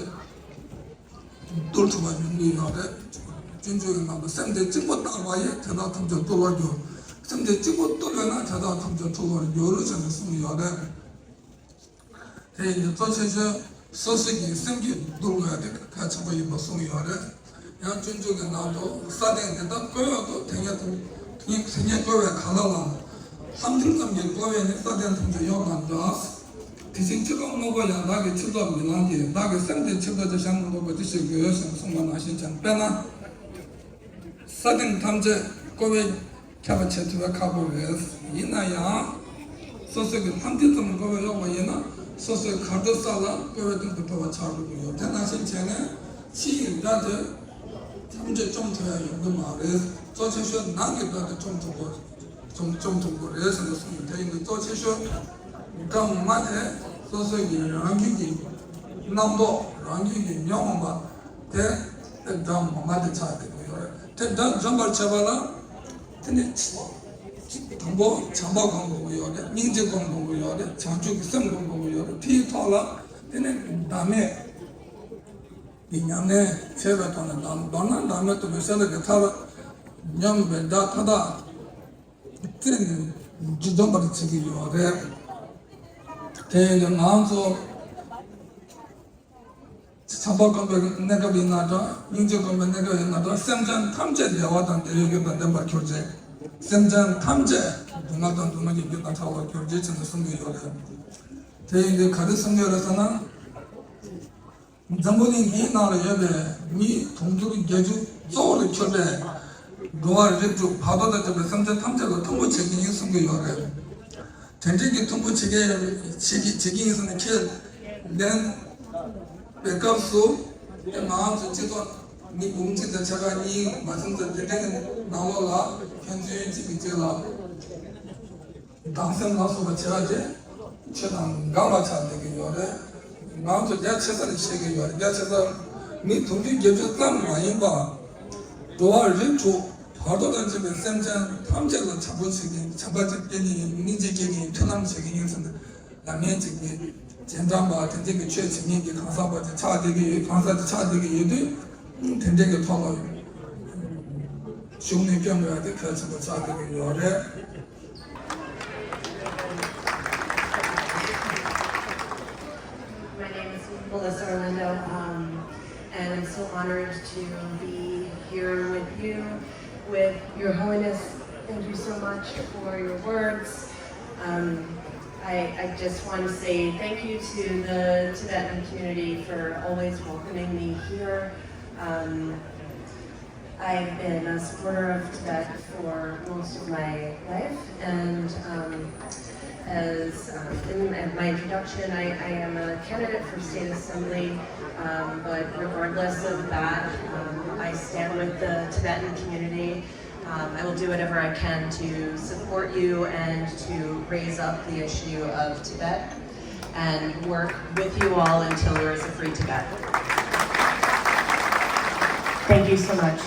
གཏོར་ཐུབ་པ་ཡོང་གི་ཡོད་རེད། སྤྱོད་འཇུག་གི་ནང་དུ་སེམས་འདི་གཅིག་པོ་བརྟག་པ་ཡིས་དེ་དག་ཐམས་ཅད་གཏོར་བར་འགྱུར། སེམས་འདི་གཅིག་པོ་གཏོར་བས་ན་དེ་དག་ཐམས་ཅད་གྲོལ་བར་འགྱུར་ཟེར་ནས་གསུངས་ཡོད་རེད། དེ་ཡིན་དུས་གཙོ་ཆེ་ཤོས་སོ་སོ་གི་སེམས་རྒྱུད་འདུལ་དགོས་དེ་གལ་ཆེན་པོ་ཡིན་པ་གསུངས་ཡོད་རེད། ཡང་སྤྱོད་འཇུག་གི་ནང་དུ་ས་སྟེང་དེ་དག་བཀོད་ཡོད་དོ། དེ་ཉིད་དེ་ཉིད་དེ་ཉིད་བཀོད་པའི་ག་ལ་ལ། ལྷམ་མཐིལ་ཙམ་གྱིས་བསྐོར་བས་ནི་ས་སྟེང་ཐམས་ཅད་གཡོགས་པར་འགྱུར། དེ་བཞིན་ཆུ་ཀླུང་སྔོན་པོ་ཡང་དག་གི་ཆུ་ཚོགས་མི་ལང་གིས། བདག་གི་སེམས་དེ་ཆུ་ཚོགས་ཀྱི་ཞལ་སྔོན་པོ་ཅི་ཞིག་དགོས་ཞེས་གསུངས་པ་ནང་བཞིན་ཀྱང་དཔེར་ན། ས་སྟེང་ཐམས་ཅད་བསྐོར་བས་ཁྱབ་པ་བྱེད་ཐུབ་པ་ཁག་པོ་རེད། ཡིན་ན་ཡང་། སོ་སོའི་གི་ལྷམ་མཐིལ་ཙམ་བསྐོར་བས་གཡོགས་པ་ཡིན་ན་སོ་སོའི་གར་སྟེགས་ས་ལ་བསྐོར་བའི་སྟེང་དུ་འགྲོ་བ་ཆགས་འགྲོ་གི་ཡོད། དེ་ནང་བཞིན་བྱས་ནས་ཕྱི་ཡི་དགྲ་དེ་ཐམས་ཅད་བཅོམ་ཐུབ་ཡ་ཡོང་གི་མ་རེད། གཙོ་ཆེ་ཤོས་ནང་གི་དགྲ་དེ་བཅོམ་ཐུབ་དགོས། བཅོམ་བཅོམ་ཐུབ་དགོས་རེད་ཟེར་ནས་གསུངས་ཡོད། དེ་ཡིན་དུས་གཙོ་ཆེ་ཤོས་དགྲ་ངོ་མ་དེ་སོ་སོའི་གི་རང་རྒྱུད་ཀྱི་རྣམ་རྟོག་རང་རྒྱུད་ཀྱི་ཉོན་མོངས་པ་དེ་དེ་དགྲ་ངོ་མ་དེ་ཆགས་བསྡད་ཀྱི་ཡོད་རེད། དེ་དགྲ་འཇོམས་པར་བྱེད་པ་ལ། དེ་ནི་དང་པོ་བྱམས་པ་སྒོམ་དགོས་ཀྱི་ཡོད་རེད། སྙིང་རྗེ་སྒོམ་དགོས་ཀྱི་ཡོད་རེད། བྱང་ཆུབ་ཀྱི་སེམས་སྒོམ་དགོས་ཀྱི་ཡོད་རེད། དེའི་ཐོག་ལ་དེ་ནི་བདག་མེད་ཀྱི་ཉམས་ལེན་བྱས་པའི་ཐོག་ནས་མདོར་ན་བདག་མེད་རྟོགས་པའི་ཤེས་རབ་ཀྱི་ཐབས་ཉམས་པའི་དགྲ་མཐའ་དག་རྩད་ནས་འཇོམས་པར་བྱེད་ཀྱི་ཡོད་རེད། དེ་ཡིན་དུས་ང་ཚོ། བྱམས་པ་སྒོམ་པའི་གནས་སྐབས་ཡིན་ན་འདྲ། སྙིང་རྗེ་སྒོམ་པའི་གནས་སྐབས་ཡིན་ན་འདྲ། སེམས་ཅན་ཐམས་ཅད་བདེ་བ་དང་བདེ་བའི་རྒྱུ་དང་ལྡན་པར་གྱུར་ཅིག། སེམས་ཅན་ཐམས་ཅད་སྡུག་བསྔལ་དང་སྡུག་བསྔལ་གྱི་རྒྱུ་དང་ཐར་བར་གྱུར་ཅིག་ཅེས་ནས་གསུང་གི་ཡོད་རེད། དེ་ཡིན་དུས་ག་རེ་གསུང་གི་ཡོད་རེད་ཟེར་ན། འཛམ་བུ་གླིང་འདིའི་ནང་ལ་ཡོད་པའི་མི་དུང་ཕྱུར་བརྒྱད་ཅུ་གཙོ་བོར་གྱུར་པའི་འགྲོ་བ་རིགས་དྲུག་བར་དོ་དང་བཅས་པའི་སེམས་ཅན་ཐམས་ཅད་ལ་ཐུན་མོང་བྱེད་ཀྱི་ཡིན་གསུང་གི་ཡོད་རེད། དེ་འདྲའི་གི་ཐུན་མོང་བྱེད་ཀྱི་བྱེད་ཀྱི་བྱེད་ཀྱི་ཡིན་ཟེར་ནས་ཁས་ལེན་པའི་སྐབས་སུ། དེ་ང་རང་ཚོ་སྤྱི་ཚོགས་མི་འབུམ་གཅིག་དང་ཕྱེད་ཀ་གཉིས་མ་ཟིན་ཙམ་དེ་འདྲའི་གི་ནང་ལོགས་ལ་ཕན་ཚུན་གཅིག་གིས་གཅིག་ལ་སྡང་སེམས་ལ་སོགས་པ་བྱེད་ཡ་དེ་ཆོས་དང་འགལ་བ་ཆགས་བསྡད་ཀྱི་ཡོད་རེད། ང་ཚོ་རྒྱ་ཆེ་ས་ནས་བཤད་ཀྱི་ཡོད་རེད། རྒྱ་ཆེ་ས་མི་དུང་ཕྱུར་བརྒྱད་ཅུ་ཙམ་མ་ཡིན་པ། འགྲོ་བ་རིགས་དྲུག་བར་དོ་དང་བཅས་པའི་སེམས་ཅན་ཐམས་ཅད་ལ་བྱམས་པོ་བྱེད་མཁན། བྱམས་པ་ཅིག་སྐྱེ་མཁན་ཡིན། སྙིང་རྗེ་སྐྱེ་མཁན་ཡིན། མཐུན་ལམ་བྱེད་མཁན་ཡིན་ཟེར་ནས། ལམ་ངན་ཅིག་གི་རྗེས་འབྲང་པ་དེ་འདྲ་གི་ཆོས་བྱེད་མཁན་གྱི་གང་ཟག་པ་དེ་ཆགས་བསྡད་ཀྱི་ཡོད། གང་ཟག་དེ་ཆགས་བསྡད་ཀྱི་ཡོད་དུས། དེ་འདྲ་གི་ཐོག་ལ་ཞུགས་ནས་སྐྱོན་དགོས་ཡ་དེ་གལ་ཆེན་པོ་ཆགས་བསྡད་ཀྱི་ཡོད་རེད། My name is Melissa Orlando, um, and I'm so honored to be here with you, with Your Holiness. Thank you so much for your words. Um, I, I just want to say thank you to the Tibetan community for always welcoming me here. Um, I've been a supporter of Tibet for most of my life, and um, as um, in my introduction, I, I am a candidate for state assembly, um, but regardless of that, um, I stand with the Tibetan community. Um, I will do whatever I can to support you and to raise up the issue of Tibet and work with you all until there is a free Tibet. Thank you so much.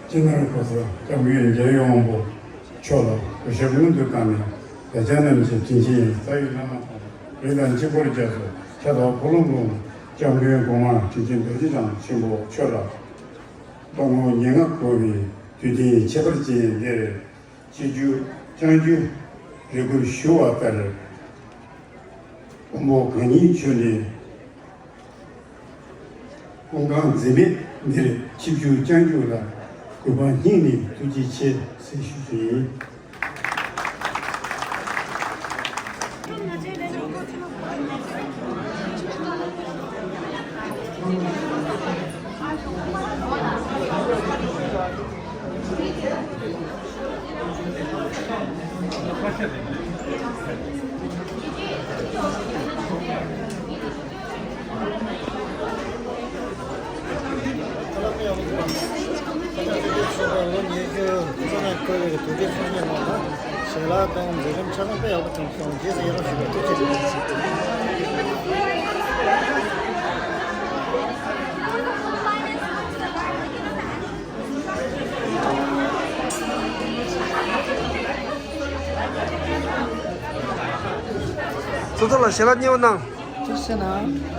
སྤྱི་ནོར་གོང་ས་སྐྱབས་མགོན་རྒྱལ་བའི་དབང་པོ་མཆོག་ལ་གུས་ཞབས་སྔོན་དུ་བསྐངས་ནས་ལེགས་སྐྱེས་རྣམས་ཀྱི་དྲིན་ཆེན་ཡིན། རྩ་བའི་བླ་མ་དང་རིགས་དང་གཅིག་པར་རྒྱ་མཚོ་ཁྱབ་བདག་འཁོར་ལོ་སྒྲུང་སྐྱབས་མགོན་གོང་མ་དྲིན་ཅན་རྡོ་རྗེ་འཆང་ཆེན་པོ་མཆོག་ལ། སྟོང་ངོ་ཉེར་ལྔ་འཁོར་བའི་དུས་སྟོན་ཁྱད་པར་ཅན་འདིར། ཆིབས་བསྒྱུར་བསྐྱངས་རྒྱུའི་རེ་སྐུལ་ཞུ་བ་ལྟར། དབོན་པོ་གང་ཉིད་མཆོག་ནས་སྐུ་ཁམས་འཛིན་མེད་འདིར་ཆིབས་བསྒྱུར་བསྐྱངས་རྒྱུ་ལ་གུས་པ་སྙིང་ནས་ཐུགས་རྗེ་ཆེ་ཟེར་ཞུ་རྒྱུ་ཡིན། ལོ་ཉི་ཤུ་རྩ་ལྔ་འཁོར་བའི་དུས་དྲན་འཚོགས་མཁན་རྣམས་ལ་ཞལ་ལག་དང་མཛད་རིམ་ཆ་ཚང་དཔེ་ཡག་པོ་བྱུང་སོང་། རྗེས་སུ་ཡི་རང་ཞུ་བར་ཐུགས་རྗེ་ཆེ། ཚོགས་གཙོ་ལ་ཞལ་ལག་མཉེས་པོ་གནང་། ཐུགས་རྗེ་གནང་།